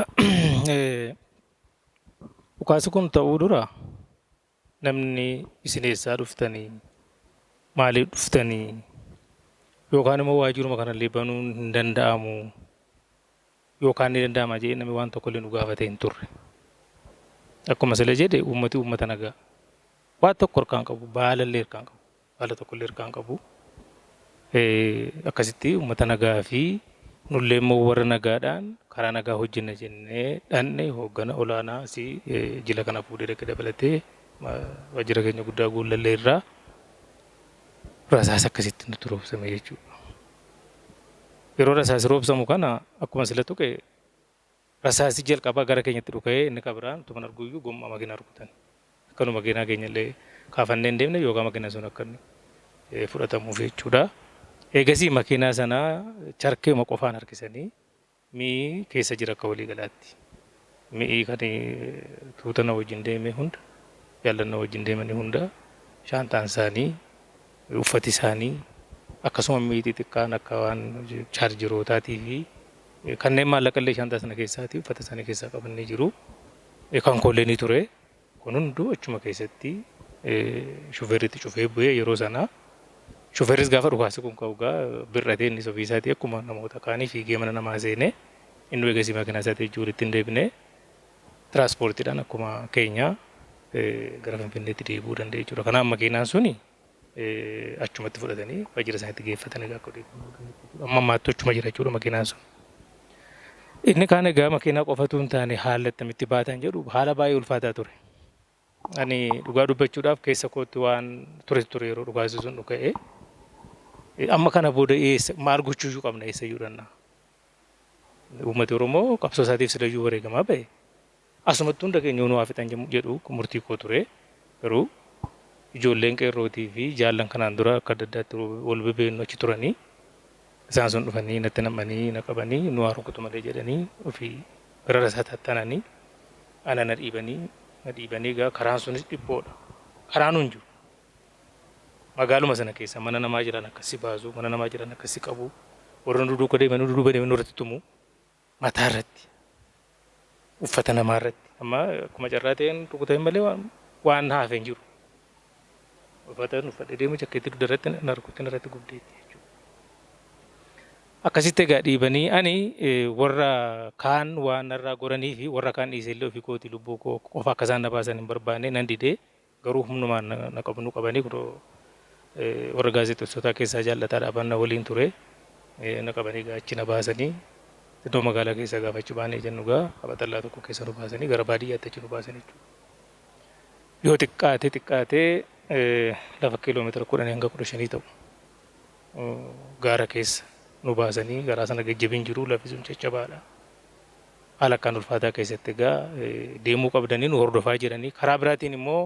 dhukaasi kun ta'uu dura namni isin eessaa dhuftanii maaliif dhuftanii yookaan immoo waajjiruma kanallee banuun hin danda'amu yookaan ni danda'ama jedhee namni waan tokko illee nu gaafatee hin turre. Akkuma sila jedhe uummati uummata nagaa. Waan tokko harkaan qabu baalallee harkaan qabu baala tokkollee harkaan qabu. Akkasitti uummata nagaa fi nullee immoo warra nagaadhaan karaa nagaa hojjenna jennee dhanne hooggana olaanaa asii jila kana fuudhee dhaqee dabalatee waajjira keenya guddaa Guullallee irraa rasaasa akkasitti nutti roobsame jechuudha. Yeroo rasaasi roobsamu kana akkuma sila tuqe rasaasi jalqabaa gara keenyatti dhuka'ee inni kabiraan utuma arguyyuu gommaa makiinaa rukutan. Akkanuma makiinaa keenya illee kaafannee hin deemne yookaan makiinaa sun akka inni fudhatamuuf jechuudha. Eegasii makiinaa sana charkeema qofaan harkisanii mi'i keessa jira akka walii galaatti. Mi'i kan tuuta na wajjin deeme hunda jaallanna wajjin deemanii hunda shaantaan isaanii uffati isaanii akkasuma mi'i xixiqqaan akka waan chaarjerootaatii fi Kanneen maallaqa illee shaantaa sana keessaati uffata isaanii keessaa qabanii jiru. Kan koollee ni ture. Kun hunduu achuma keessatti shufeerritti cufee bu'ee yeroo sanaa. Shufeerris gaafa dhukaasi kun ka'u gaa bir'atee innis ofii isaatii akkuma namoota kaanii fiigee mana namaa seenee inni eegasii makiinaa isaatii wajjin walitti hin deebine tiraanspoortiidhaan akkuma keenya gara Finfinneetti deebi'uu danda'e jechuudha. Kanaaf makiinaan suni achumatti fudhatanii waajjira isaaniitti geeffatanii akka odeeffannoo argannetti amma ammaatti achuma jira jechuudha makiinaan sun. Inni kaan egaa makiinaa qofatu hin taane haala akkamitti baatan jedhu haala baay'ee ulfaataa ture. Ani dhugaa dubbachuudhaaf keessa kootti waan ture yeroo dhukaasi sun dhuka'e. Amma kana booda eessa maal gochuuyyuu qabna eessayyuu dhannaa. Uummati Oromoo qabsoo isaatiif silayyuu wareegamaa ba'e. Asumatti hunda keenya nu haa fixan jedhu murtii koo ture. Garuu ijoolleen qeerrootii fi jaallan kanaan dura akka adda addaatti wal bebeennu achi turanii isaan sun dhufanii natti nam'anii na qabanii nu haa rukutu malee jedhanii ofii gara rasaa tattaananii ana na dhiibanii egaa karaan sunis dhiphoodha. Karaan hin jiru. Magaaluma sana keessa mana namaa jiran akkasi baasu, mana namaa jiran akkasi qabu, warra nu duukaa deeman nu duuba deeman irratti tumu, mataa irratti, uffata namaa irratti. Amma akkuma carraa ta'een rukutame malee waan hafe hin jiru. Uffata uffadhee deemu jakkeetti dugda irratti na rukutin irratti gubdeetti jechuudha. Akkasitti egaa dhiibanii ani warra kaan waan narraa goranii fi warra kaan dhiisee illee ofii kootii lubbuu koo qofa akka isaan na baasan hin barbaanne nan didee garuu humnumaan na qabnu qabanii kunoo warra gaazexeessotaa keessaa jaallataa dhaaban na waliin ture na qabanii egaa achi na baasanii iddoo magaalaa keessaa gaafa achi baanee jennu egaa qabatallaa tokko keessa nu baasanii gara baadiyyaatti achi nu baasan jechuudha. Yoo xiqqaate xiqqaatee lafa kiiloomeetira 10 hanga 15 ta'u gaara keessa nu baasanii garaa sana gajjabin jiru lafi sun caccabaadha. Haala akkaan ulfaataa keessatti egaa deemuu qabdanii nu hordofaa jiranii karaa biraatiin immoo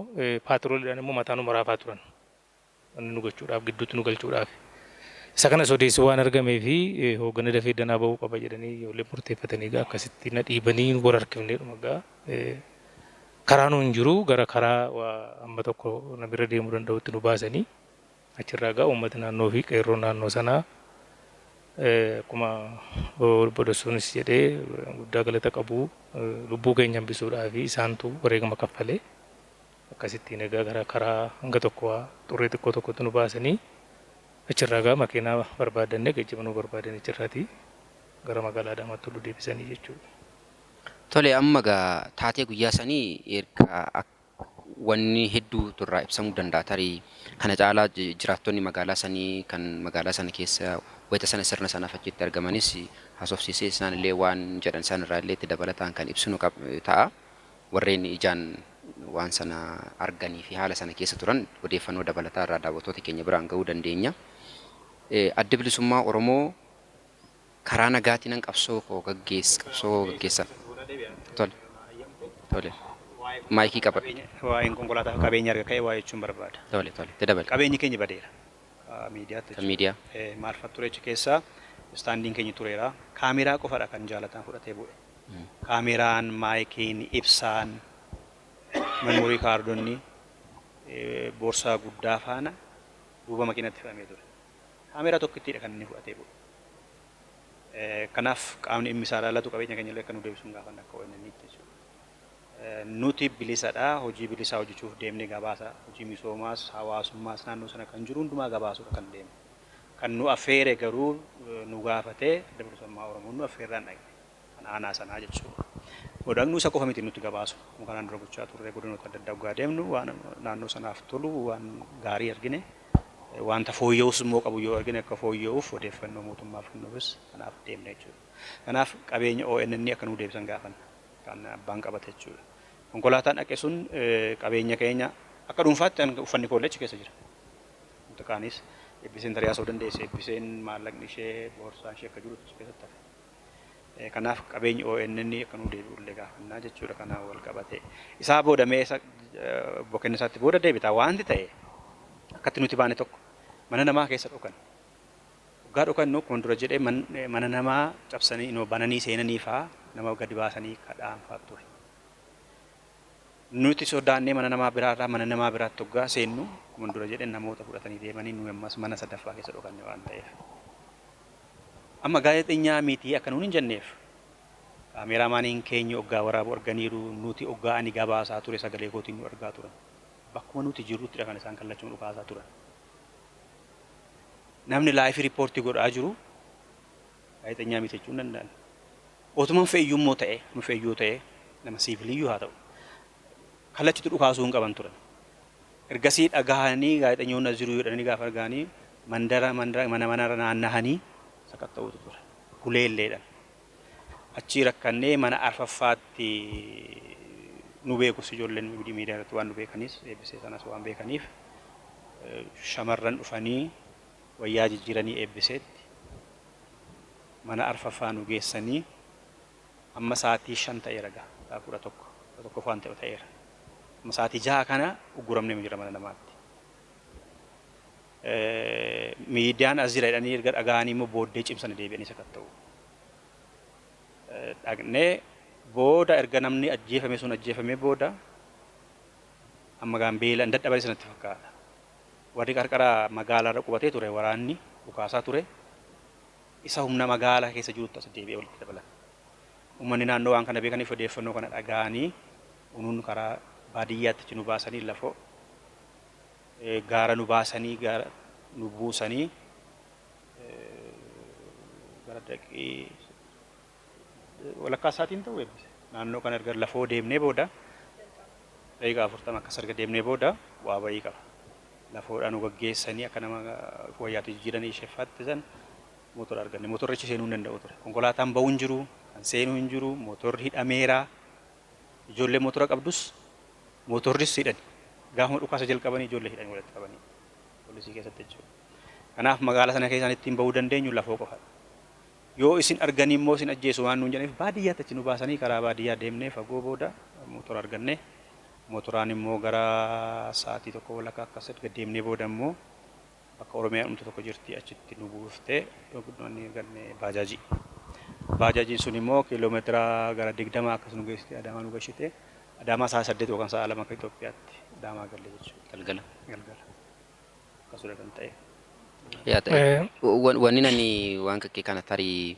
paatrooliidhaan immoo mataa nu maraafaa turan. Wanni nu gochuudhaaf gidduutti nu galchuudhaaf. Isa kana sodeessu waan argamee fi hooggana dafee danaa ba'uu qaba jedhanii ijoollee murteeffatanii egaa akkasitti na dhiibanii wal harkifneedhuma egaa karaa nu hin jiru gara karaa amma tokko namirra deemuu danda'utti nu baasanii achirraa egaa uummata naannoo fi qeerroo naannoo sanaa akkuma obbo Dassuunis jedhee guddaa galata qabu lubbuu keenya hambisuudhaa fi isaantu wareegama kaffalee akkasittiin egaa gara karaa hanga tokko xurree xiqqoo tokkotti nu baasanii achirraa egaa makiinaa barbaadannee geejjiba nu barbaadan achirraatii gara magaalaa Adaamaatti nu deebisanii jechuudha. Tole amma egaa taatee guyyaa sanii erga wanni hedduu turraa ibsamuu danda'a tarii kana caalaa jiraattonni magaalaa sanii kan magaalaa sana keessa wayita sana sirna sanaaf achitti argamanis haasofsiisee isaan illee waan jedhan isaan irraa illee itti dabalataan kan ibsinu ta'a. Warreen ijaan waan sana arganii fi haala sana keessa turan odeeffannoo dabalataa irraa daawwattoota keenya biraan ga'uu dandeenya. Adda bilisummaa Oromoo karaa nagaatiin qabsoo koo qabsoo gaggeessa. Tole. Tole. Maayikii qabadhu. Waa'een konkolaataa fi qabeenya arga ka'e waa'ee jechuun barbaada. Tole tole. Itti dabali. Qabeenyi keenya badeera. Miidiyaatti. Kan miidiyaa. Maal fa'a ture achi keessaa istaandiin keenya tureera. Kaameraa qofadha kan jaalataan fudhatee bu'e. Kaameraan, maayikiin, ibsaan, memorii kaardonni boorsaa guddaa faana duuba makiinatti fe'amee ture. Kaameraa tokkittiidha kan inni fudhatee bu'e. Kanaaf qaamni dhimmi isaa ilaallatu qabeenya keenya illee akka nu deebisuun gaafanna akka ONN jechuudha. Nuti bilisadha hojii bilisaa hojjechuuf deemnee gabaasa hojii misoomaas hawaasummaas naannoo sana kan jiru hundumaa gabaasuudha kan deemne. Kan nu affeere garuu nu gaafatee adda bilisummaa Oromoo nu affeerraan dhaqne kan aanaa sanaa jechuudha. Godhagnu isa qofa miti nuti gabaasu. Kanaan dura gochaa turre godinoota adda addaa waggaa deemnu waan naannoo sanaaf tolu waan gaarii argine wanta fooyya'us immoo qabu yoo argine akka fooyya'uuf odeeffannoo mootummaaf kennuufis kanaaf deemne jechuudha. Kanaaf qabeenya ONN akka nu deebisan gaafanna kan abbaan qabate jechuudha. Konkolaataan dhaqe sun qabeenya keenya akka dhuunfaatti uffanni koollee achi keessa jira. Wanta kaanis eebbiseen tarii haasa'uu dandeesse eebbiseen maallaqni ishee boorsaan ishee akka jirutti achi keessatti hafe. Kanaaf qabeenyi ONN akka nu deebi'u illee gaafannaa jechuudha kanaan wal qabate. Isaa booda mee isa obbo Kennisaatti booda deebita wanti ta'e akkatti nuti baane tokko mana namaa keessa dhokan. Waggaa dhokannu akkuma dura jedhee mana namaa cabsanii bananii seenanii fa'aa nama gadi baasanii kadhaan fa'aa ture. Nuti sodaannee mana namaa biraarraa mana namaa biraatti waggaa seennu akkuma dura jedhee namoota fudhatanii deemanii nuyi ammas mana sadaffaa keessa dhokanne waan ta'eef. Amma gaazexeenyaa miti akka nuun hin jenneef kaameraamaaniin keenya oggaa waraabu arganiiru, nuti oggaa ani gabaasaa ture sagalee kootiin nu argaa turan. Bakkuma nuti jirruttidha kan isaan kallachuun dhukaasaa turan. Namni live report godhaa jiru gaazexeenyaa miti jechuu hin danda'an. Otuman fe'iyyuu immoo ta'e, nu fe'iyyuu ta'e, nama siiviliyyuu haa ta'u, kallachitti dhukaasuu hin qaban turan. Ergasii dhagahanii gaazexeenyoonni as jiru jedhanii gaafa arganii mandara mandara mana manarra naannahanii sakatta'uutu ture. Huleelleedhaan. Achii rakkannee mana arfaffaatti nu beekus, ijoolleen miidiyaa irratti waan nu beekanis, eebbisee sanas waan beekaniif, shamarran dhufanii wayyaa jijjiiranii eebbiseetti mana arfaffaa nu geessanii. Amma sa'aatii 5 ta'eera gaa, sa'a 11, 11 waan ta'e ta'eera. Amma sa'aatii 6 kana ugguramnee jira mana namaatti. Miidiyaan as jira jedhanii erga dhaga'anii immoo booddee cimsanii deebi'anii sakatta'u. Dhaqnee booda erga namni ajjeefame sun ajjeefamee booda amma gaan beela hin dadhabanii sanatti fakkaata. Warri qarqara magaalaarra qubatee ture waraanni dhukaasaa ture, isa humna magaalaa keessa jirutti as deebi'ee walitti dabalan. Uummanni naannoo waan kana beekaniif odeeffannoo kana dhaga'anii unuun karaa baadiyyaatti nu baasanii, lafoo gaara nu baasanii, gaara nu buusanii, gara daqii walakkaa isaatiin ta'u eebbise. Naannoo kana erga lafoo deemnee booda, daqiiqaa 40 akkas erga deemnee booda waa bayii qaba. Lafoodhaan nu gaggeessanii akka nama wayyaatti jijjiiranii isheeffaatti san motora arganne. Motorri achi seenuu hin danda'u ture. Konkolaataan ba'uu hin jiru, kan seenuu hin jiru, motorri hidhameera. Ijoollee motora qabdus motorris hidhani. Gaafuma dhukaasa jalqabanii ijoollee hidhanii walitti qabanii poolisii keessatti jechuudha. Kanaaf magaalaa sana keessaan ittiin bahuu dandeenyu lafoo qofadha. Yoo isin arganii immoo isin ajjeesu waan nuun jedhaniif baadiyyaatti achi nu baasanii, karaa baadiyyaa deemnee fagoo booda motora arganne. Motoraan immoo gara sa'aatii 1 walakkaa akkas erga deemnee booda immoo bakka Oromiyaa dhumtu tokko jirti, achitti nu buuftee inni arganne baajaajii. Baajaajiin sun immoo kiiloomeetira gara 20 akkas nu geessite, Adaamaa nu gashite. Adaamaa sa'a 8 yookaan sa'a 2 akka Itoophiyaatti Adaamaa galle jechuudha. Galgala. Galgala. Akkasuma kan ta'e. Yaa ta'e. Wanni nani waan kakkee kana tarii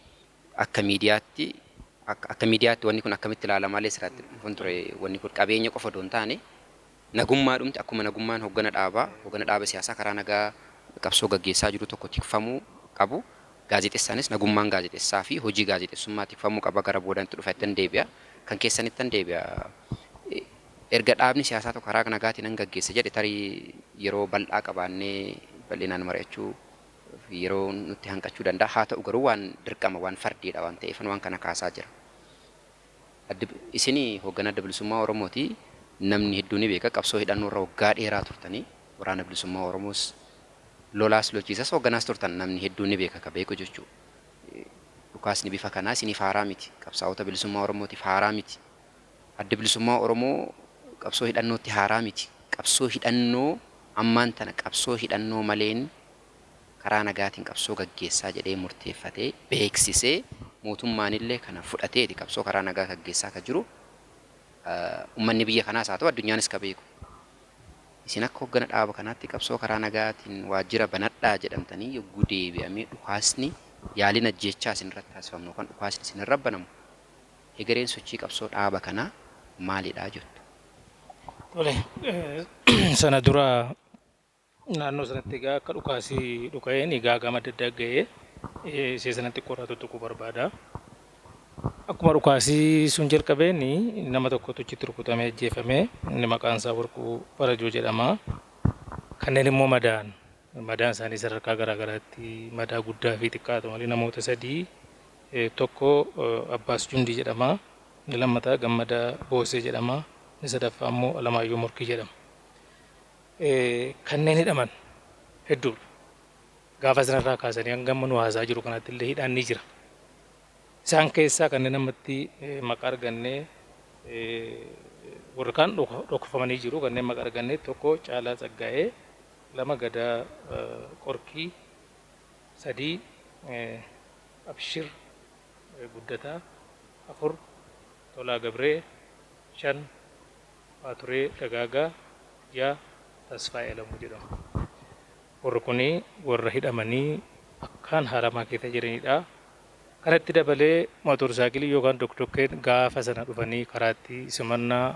akka miidiyaatti wanni kun akkamitti ilaalamaa illee sirraatti dhufan ture. Wanni kun qabeenya qofa osoo hin taane nagummaa dhumti, akkuma nagummaan hoggana dhaabaa, hoggana dhaaba siyaasaa karaa nagaa qabsoo gaggeessaa jiru tokko tikfamuu qabu, gaazexeessaanis nagummaan gaazexeessaa fi hojii gaazexeessummaa tikfamuu qaba. Gara boodatti dhufa ittan deebi'a, kan keessanittan deebi'a. Erga dhaabni siyaasaa tokko karaa nagaatiin nan gaggeessa jedhe, tarii yeroo bal'aa qabaannee bal'inaan mari'achuu yeroo nutti hanqachuu danda'a. Haa ta'u garuu waan dirqama, waan fardiidha waan ta'eef waan kana kaasaa jira. Isinii hoogganaa Adda Bilisummaa Oromooti. Namni hedduu ni beeka, qabsoo hidhannoo irra waggaa dheeraa turtanii, waraana bilisummaa Oromoos lolaas lolchiisas hoogganaas turtan, namni hedduu ni beeka ka beeku jechuudha. Dhukaasni bifa kanaa isiniif haaraa miti. Qabsaa'ota bilisummaa Oromootiif haaraa miti. Adda Bilisummaa Oromoo qabsoo hidhannootti haaraa miti. Qabsoo hidhannoo ammaan tana qabsoo hidhannoo maleen karaa nagaatiin qabsoo gaggeessaa jedhee murteeffatee beeksisee, mootummaanillee kana fudhateeti qabsoo karaa nagaa gaggeessaa ka jiru, uummanni biyya kanaas haa ta'u addunyaanis ka beeku. Isin akka hoggana dhaaba kanaatti qabsoo karaa nagaatiin waajjira banadhaa jedhamtanii yogguu deebi'amee dhukaasni yaaliin ajjeechaa isinirratti taasifamu yookaan dhukaasni isinirra banamu, egereen sochii qabsoo dhaaba kanaa maalidha jettu? Tole, sana dura naannoo sanatti egaa akka dhukaasii dhuka'een egaa gama adda addaa ga'ee ishee sanatti qoratu tuquu barbaada. Akkuma dhukaasii sun jalqabeen nama tokkotu achitti rukutamee ajjeefame, inni maqaan isaa Warquu Farajoo jedhama. Kanneen immoo madaan, madaan isaanii sadarkaa garaa garaatti madaa guddaa fi xiqqaa ta'u malee, namoota sadii, tokko Abbaas Jundii jedhama. Inni lammataa Gammadaa Boosee jedhama. Inni sadaffaa immoo Alamaayyoo Morkii jedhama. Kanneen hidhaman hedduudha. Gaafa sanarraa kaasanii hanga amma nu haasaa jiru kanatti illee hidhaan ni jira. Isaan keessaa kanneen ammatti maqaa argannee, warri kaan dhokfamanii jiru, kanneen maqaa argannee: tokko Caalaa Tsaggaa'ee, lama Gadaa Qorkii, sadii Abshir Guddataa, afur Tolaa Gabree, shan Faaturee Dagaagaa, ja'a Tasfaayee Alamuu jedhamu. Warri kuni warra hidhamanii akkaan haaramaa keessa jiranidha. Kanatti dabalee mootorsaayikilii yookaan doqdoqqeen gaafa sana dhufanii karaatti simannaa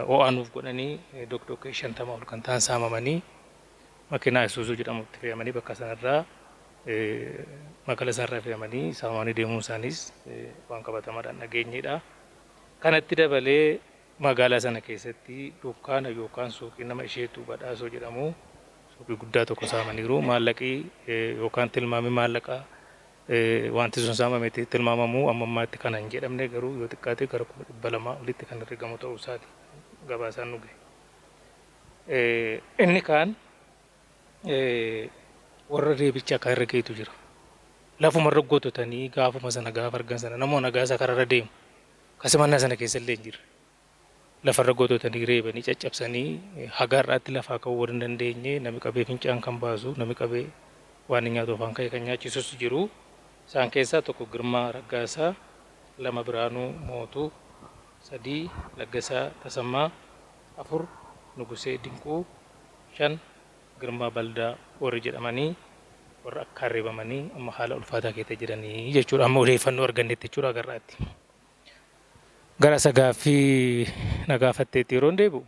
ho'aa nuuf godhanii doqdoqqee 50 ol kan ta'an saamamanii makiinaa Isuuzuu jedhamutti fe'amanii bakka sanarraa magaalaa sanarraa fe'amanii saamamanii deemuun isaaniis waan qabatamaadhaan dhageenyedha. Kanatti dabalee magaalaa sana keessatti dukkaana yookaan suuqii nama isheetu badhaasoo jedhamu suuqii guddaa tokko saamaniiru. Maallaqii yookaan tilmaamii maallaqaa wanti sun saamame tilmaamamuu amma ammaatti kana hin jedhamne garuu yoo xiqqaate gara 200,000 olitti kan herregamu ta'uu isaati gabaasaan nu gahe. Inni kaan warra reebicha akka irra geetu jira. Lafuma irra goototanii gaafuma sana gaafa argan sana namoota nagaa isaa karaarra deemu. Kasimannaa sana keessa illee hin jirre. Lafarra goototanii reebanii caccabsanii haga har'aatti lafaa ka'uu warra hin dandeenye namni qabee fincaan kan baasu namni qabee waan hin nyaatu afaan ka'e kan nyaachisus jiru. Isaan keessaa tokko Girmaa Raggaasaa, 2 Biraanuu Mootuu, 3 Laggasaa Tasammaa, 4 Nugusee Dinquu, 5 Girmaa Baldaa warri jedhamanii warra akkaan reebamanii amma haala ulfaataa keessa jiranii jechuudha. Amma odeeffannoo argannetti jechuudha agarraatti. Gara isa gaaffii na gaafatteetti yeroo deebi'u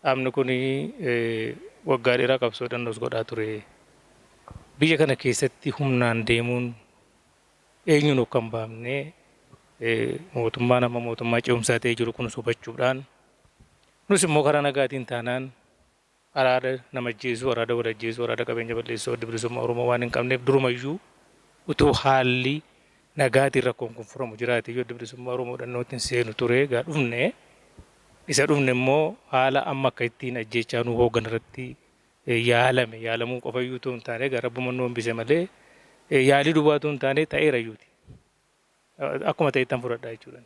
dhaabni kun waggaa dheeraa qabsoo hidhannoos godhaa ture. Biyya kana keessatti humnaan deemuun eenyuun akka hin baafne mootummaan amma mootummaa ce'umsaa ta'ee jiru kun hubachuudhaan nus immoo karaa nagaatiin taanaan araada nama ajjeesuu, araada wal ajjeesuu, araada qabeenya balleessuu adda bilisummaa Oromoo waan hin qabneef durumayyuu utuu haalli nagaatiin rakkoon kun furamu jiraate iyyuu adda bilisummaa Oromoo dhannootti hin seenu ture egaa dhufne isa dhufne immoo haala amma akka ittiin ajjeechaa nu hooggan irratti yaalame yaalamuu qofa iyyuu utuu hin taane egaa rabbuma nu hambise malee yaalii duwwaa utuu hin taane ta'eera iyyuuti. Akkuma ta'ettan fudhadhaa jechuudha.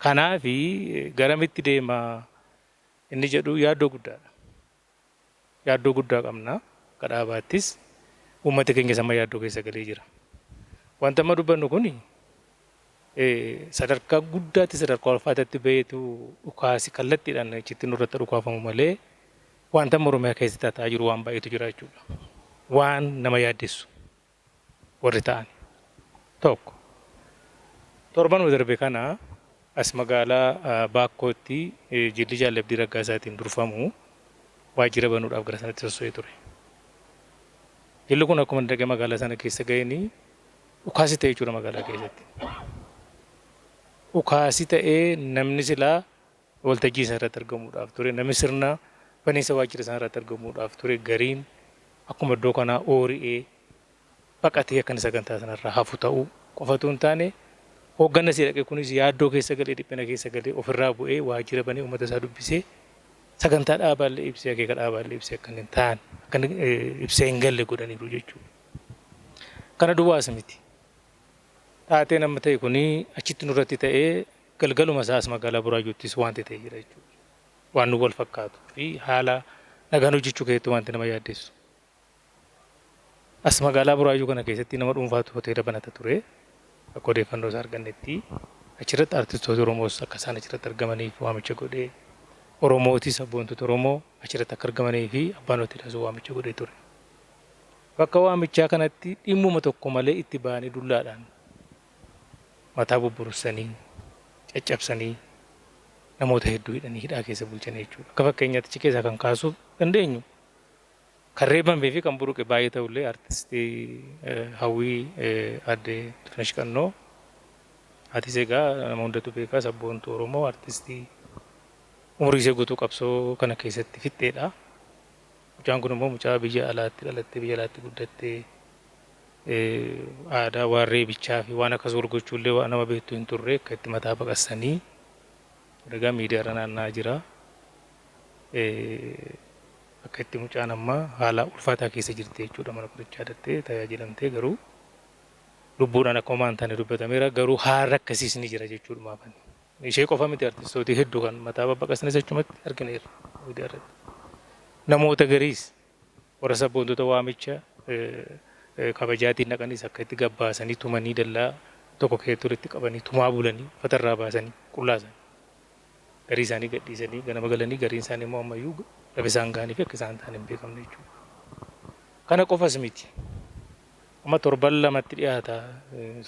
Kanaafi garamitti deema inni jedhu yaaddoo guddaadha. Yaaddoo guddaa qabna akka dhaabaattis uummati keenyas amma yaaddoo keessa galee jira. Wanta amma dubbannu kuni sadarkaa guddaatti sadarkaa ulfaataatti baheetu dhukaasi kallattiidhaan achitti nurratti dhukaafamu malee wanta amma Oromiyaa keessatti ta'aa jiru waan baay'eetu jira jechuudha. Waan nama yaaddessu warri ta'an tokko torbanuma darbe kana as magaalaa Baakkootti jilli Jaal Abdii Raggaasaatiin durfamu waajjira banuudhaaf gara sanatti sosso'ee ture. Jilli kun akkuma dhaqee magaalaa sana keessa ga'een dhukaasi ta'e jechuudha magaalaa keessatti. Dhukaasi ta'ee namni silaa waltajjii isaa irratti argamuudhaaf ture namni sirna baniinsa waajjira isaa irratti argamuudhaaf ture gariin akkuma iddoo kanaa oori'ee baqatee akka inni sagantaa sanarraa hafu ta'uu qofatu hin taane hoogganna sii dhaqe kunis yaaddoo keessa galee dhiphina keessa galee ofirraa bu'ee waajjira banee uummata isaa dubbisee sagantaa dhaabaallee ibsee akeeka dhaabaallee ibsee akka inni hin taane akka inni ibsee hin galle godhaniiru jechuudha. Kana duwwaas miti. Taateen amma ta'e kuni achitti nurratti ta'ee galgaluma isaas magaalaa Buraayyuuttis wanti ta'e jira jechuudha. Waan nu wal fakkaatu fi haala nagaan hojjechuu keessatti wanti nama yaaddessu. As magaalaa Buraayyuu kana keessatti nama dhuunfaatu hoteela banata ture. Akka odeeffannoo isaa argannetti achirratti artistoota Oromoos akka isaan achirratti argamaniif waamicha godhee Oromootis sabboontota Oromoo achirratti akka argamanii fi abbaan hoteelaas waamicha godhee ture. Bakka waamichaa kanatti dhimmuma tokko malee itti ba'anii dullaadhaan mataa bubburussanii caccabsanii namoota hedduu hidhanii hidhaa keessa bulchanii jechuudha. Akka fakkeenyaatti achi keessaa kan kaasuu dandeenyu kan reebamee fi kan buruqe baay'ee ta'ullee artistii Hawwii Aadde Ilfinesh Qannoo Hatis egaa nama hundatu beekaa sabboontuu Oromoo artistii umurii ishee guutuu qabsoo kana keessatti fixxeedha. Mucaan kun immoo mucaa biyya alaatti dhalattee biyya alaatti guddattee aadaa waan reebichaa fi waan akkas wal gochuullee waan nama beektu hin turre akka itti mataa baqassanii egaa miidiyaarra naanna'aa jira. Akka itti mucaan amma haala ulfaataa keessa jirti jechuudha mana qorichaa dhattee tajaajilamtee garuu lubbuudhaan akka homaa hin taane dubbatameera garuu haarri akkasiis ni jira jechuudha maafani. Ishee qofa miti artistooti hedduu kan mataa babbaqasanis achumatti argineerra miidiyaa irratti. Namoota gariis warra sabboontota waamicha kabajaatiin dhaqanis akka itti gabbaasanii tumanii dallaa tokko keessatti walitti qabanii tumaa bulanii uffata irraa baasanii qullaa isaanii. Garii isaanii gadhiisanii ganama galanii gariin isaanii immoo ammayyuu lafa isaan ga'anii fi akka isaan ta'an hin beekamne jechuudha. Kana qofas miti. Amma torban lamatti dhiyaata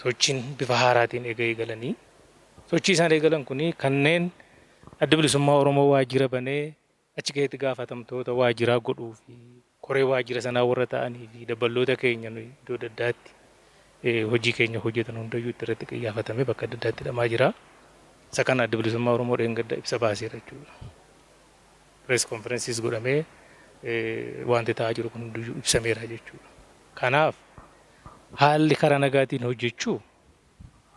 sochiin bifa haaraatiin eega eegalanii. Sochii isaan eegalan kuni kanneen Adda Bilisummaa Oromoo waajjira banee achi keessatti gaafatamtoota waajjiraa godhuu fi koree waajjira sanaa warra ta'anii fi dabballoota keenya nuyi iddoo adda addaatti hojii keenya hojjetan hundayyuu itti irratti qiyyaafatamee bakka adda addaatti hidhamaa jira. Isa kana Adda Bilisummaa Oromoo dheengadda ibsa baaseera jechuudha. Press conferences godhamee wanti ta'aa jiru kun hundiyyuu ibsameera jechuudha. Kanaaf haalli karaa nagaatiin hojjechuu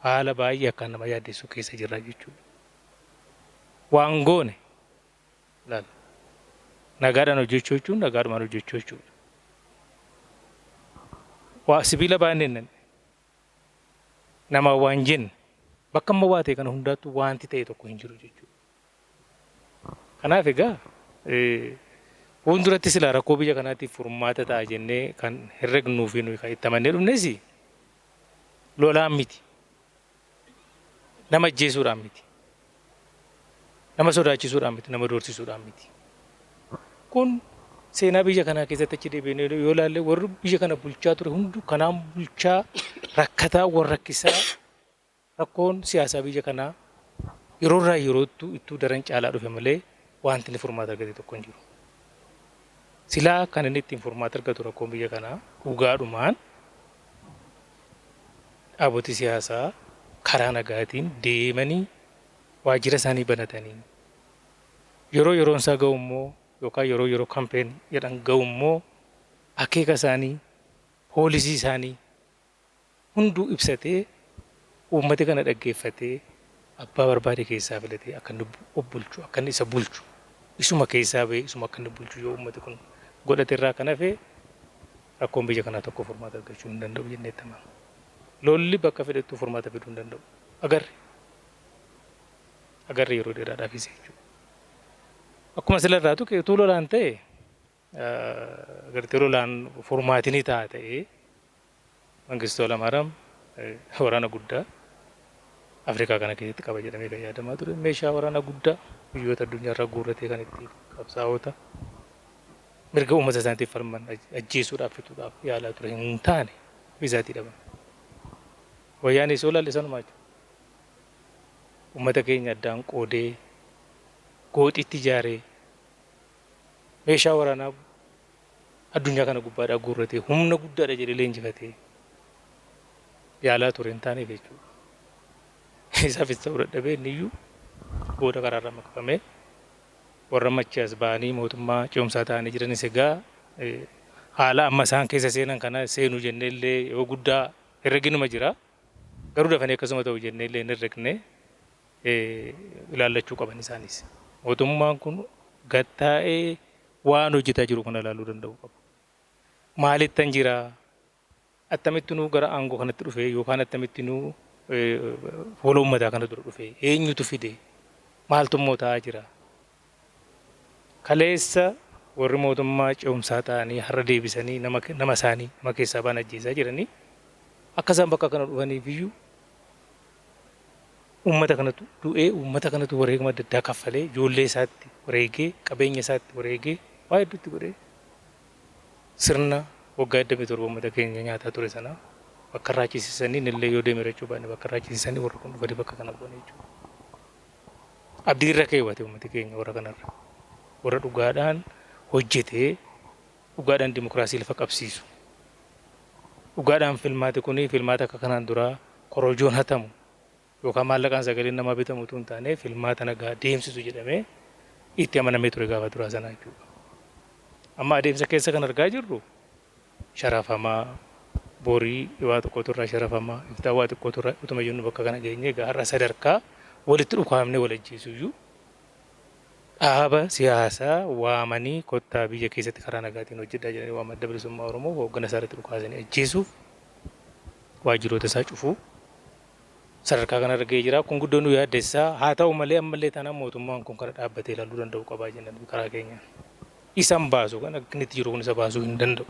haala baay'ee akkaan nama yaaddessu keessa jirra jechuudha. Waan goone laal, nagaadhaan hojjechuu jechuun nagaadhumaan hojjechuu jechuudha. Waa sibiila baanneen nanne nama waan jenne bakka amma waa ta'e kana hundaattuu wanti ta'e tokko hin jiru jechuudha. Kanaaf egaa fuulduratti silaa rakkoo biyya kanaatiif furmaata ta'a jennee kan herregnuu fi nuyi kan itti amannee dhufnes lolaan miti. Nama ajjeesuudhaan miti. Nama sodaachisuudhaan miti. Nama doorsisuudhaan miti. Kun seenaa biyya kanaa keessatti achi deebiinee yoo ilaalle, warri biyya kana bulchaa ture hunduu kanaan bulchaa rakkataa, warra rakkisaa, rakkoon siyaasaa biyya kanaa yeroo irraa yerootti ittuu daran caalaa dhufe malee wanti inni furmaata argate tokko hin jiru. Silaa kan inni ittiin furmaata argatu rakkoon biyya kanaa dhugaadhumaan dhaaboti siyaasaa karaa nagaatiin deemanii waajjira isaanii banatanii yeroo yeroon isaa ga'u immoo yookaan yeroo yeroo campaign jedhan ga'u immoo akeeka isaanii, poolisii isaanii hunduu ibsatee, uummata kana dhaggeeffatee, abbaa barbaade keessaa filatee akka inni of bulchu, akka inni isa bulchu, isuma keessaa bahee isuma akka inni bulchu yoo uummati kun godhate irraa kan hafe rakkoon biyya kanaa tokko furmaata argachuu hin danda'u jennee itti amanna. Lolli bakka fedhettuu furmaata fiduu hin danda'u. Agarre yeroo dheeraadhaafis jechuudha. Akkuma sila irraa tuqe, utuu lolaan ta'e, agartee, lolaan furmaati ni ta'a ta'ee, Mangistuu Hayilamaariyaam waraana guddaa Afrikaa kana keessatti qaba jedhamee kan yaadamaa ture, meeshaa waraanaa guddaa biyyoota addunyaa irraa guurratee kan ittiin qabsaa'ota mirga uummata isaaniitiif falman ajjeesuudhaaf, fixuudhaaf yaalaa ture hin taane, ofii dhaban. Wayyaanee soo laalle sanumaa jechuudha. Uummata keenya addaan qoodee, gooxitti ijaaree, meeshaa waraanaa addunyaa kana gubbaadhaa guurratee, humna guddaadha jedhee leenjifatee yaalaa ture hin taaneef jechuudha. Isaafis ta'uu dadhabee inni iyyuu booda karaarraa maqfamee, warra machi as ba'anii mootummaa ce'umsaa ta'anii jiranis egaa haala amma isaan keessa seenan kana seenuu jennee illee yoo guddaa herreginuma jira. Garuu dafanii akkasuma ta'u jennee illee hin herregne, ilaallachuu qaban isaanis. Mootummaan kun gattaa'ee waan hojjetaa jiru kana ilaaluu danda'u qaba. Maalittan jira? Attamitti nuu gara aangoo kanatti dhufe yookaan attamitti nuu fuula uummataa kana dura dhufe? Eenyutu fide? Maaltu immoo ta'aa jira? Kaleessa warri mootummaa ce'umsaa ta'anii har'a deebisanii nama isaanii, nama keessaa ba'an ajjeesaa jiranii, akka isaan bakka kana dhufaniif iyyuu uummata kanatu du'ee, uummata kanatu wareegama adda addaa kaffalee, ijoollee isaatti wareegee, qabeenya isaatti wareegee, waa hedduutti godhee, sirna waggaa 27 uummata keenya nyaataa ture sana bakka irraa achiisisanii, innillee yoo deeme rachuu baanne, bakka irraa achiisisanii warri kun dhufanii bakka kana bu'an jechuudha. Abdii irra keewwate uummati keenya warra kanarra. Warra dhugaadhaan hojjetee, dhugaadhaan dimokiraasii lafa qabsiisu. Dhugaadhaan filmaati kuni filmaata akka kanaan duraa korojoon hatamu yookaan maallaqaan sagaleen namaa bitamu utuu hin taane, filmaata nagaa deemsisu jedhamee itti amanamee ture gaafa duraa sanaa jechuudha. Amma adeemsa keessa kan argaa jirru sharafamaa, borii waa xiqqootu irraa sharafamaa, iftaan waa xiqqootu irraa utuma jennu bakka kana geenye. Egaa har'a sadarkaa walitti dhukaafnee wal ajjeesuyyuu, dhaaba siyaasaa waamanii kottaa biyya keessatti karaa nagaatiin hojjedhaa jedhanii waama Adda Bilisummaa Oromoo hooggana isaa irratti dhukaasanii ajjeesuuf, waajjiroota isaa cufuu sadarkaa kanarra ga'ee jira. Kun guddoo nu yaaddessaa. Haa ta'u malee ammallee taanaan mootummaan kun kana dhaabbatee ilaaluu danda'u qabaa jenna karaa keenyaan. Isan baasu kan akka inni itti jiru kun isa baasuu hin danda'u.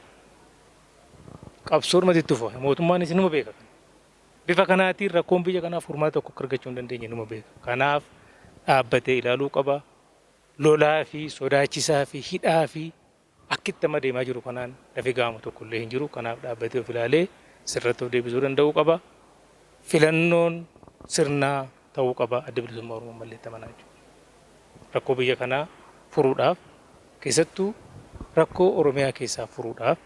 Qabsoodhumatti itti fufa. Mootummaanis numa beeka kana. Bifa kanaatiin rakkoon biyya kanaa furmaata tokko akka argachuu hin dandeenye numa beeka. Kanaaf dhaabbatee ilaaluu qaba. Lolaa fi sodaachisaa fi hidhaa fi akkitti amma deemaa jiru kanaan lafi ga'amu tokko illee hin jiru. Kanaaf dhaabbatee of ilaalee Sirratti of deebisuu danda'uu qaba. Filannoon sirnaa ta'uu qaba. Adda Bilisummaa Oromoo mallee itti amanaa jechuudha. Rakkoo biyya kanaa furuudhaaf, keessattuu rakkoo Oromiyaa keessaa furuudhaaf,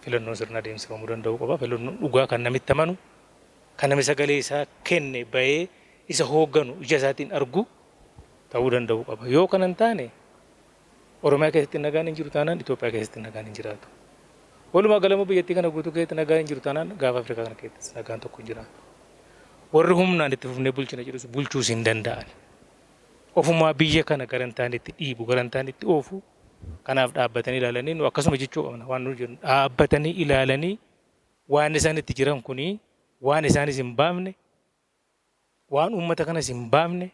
filannoon sirnaa adeemsifamuu danda'uu qaba. Filannoon dhugaa kan namitti amanu, kan namni sagalee isaa kenne bahee isa hoogganu ija isaatiin argu ta'uu danda'uu qaba. Yoo kana hin taane, Oromiyaa keessatti nagaan hin jiru taanaan, Itoophiyaa keessatti nagaan hin jiraatu. Walumaa galama biyyattii kana guutuu keessatti nagaan hin jiru taanaan, gaafa Afrikaa kana keessattis nagaan tokko hin jiraatu. Warri humnaan itti fufnee bulchina jedhus bulchuus hin danda'an. Ofumaa biyya kana gara hin taanetti dhiibu, gara hin taanetti oofu. Kanaaf dhaabbatanii ilaalanii, nu akkasuma jechuu qabna, waan nu jennu dhaabbatanii ilaalanii, waan isaan itti jiran kuni waan isaanis hin baafne, waan uummata kanas hin baafne,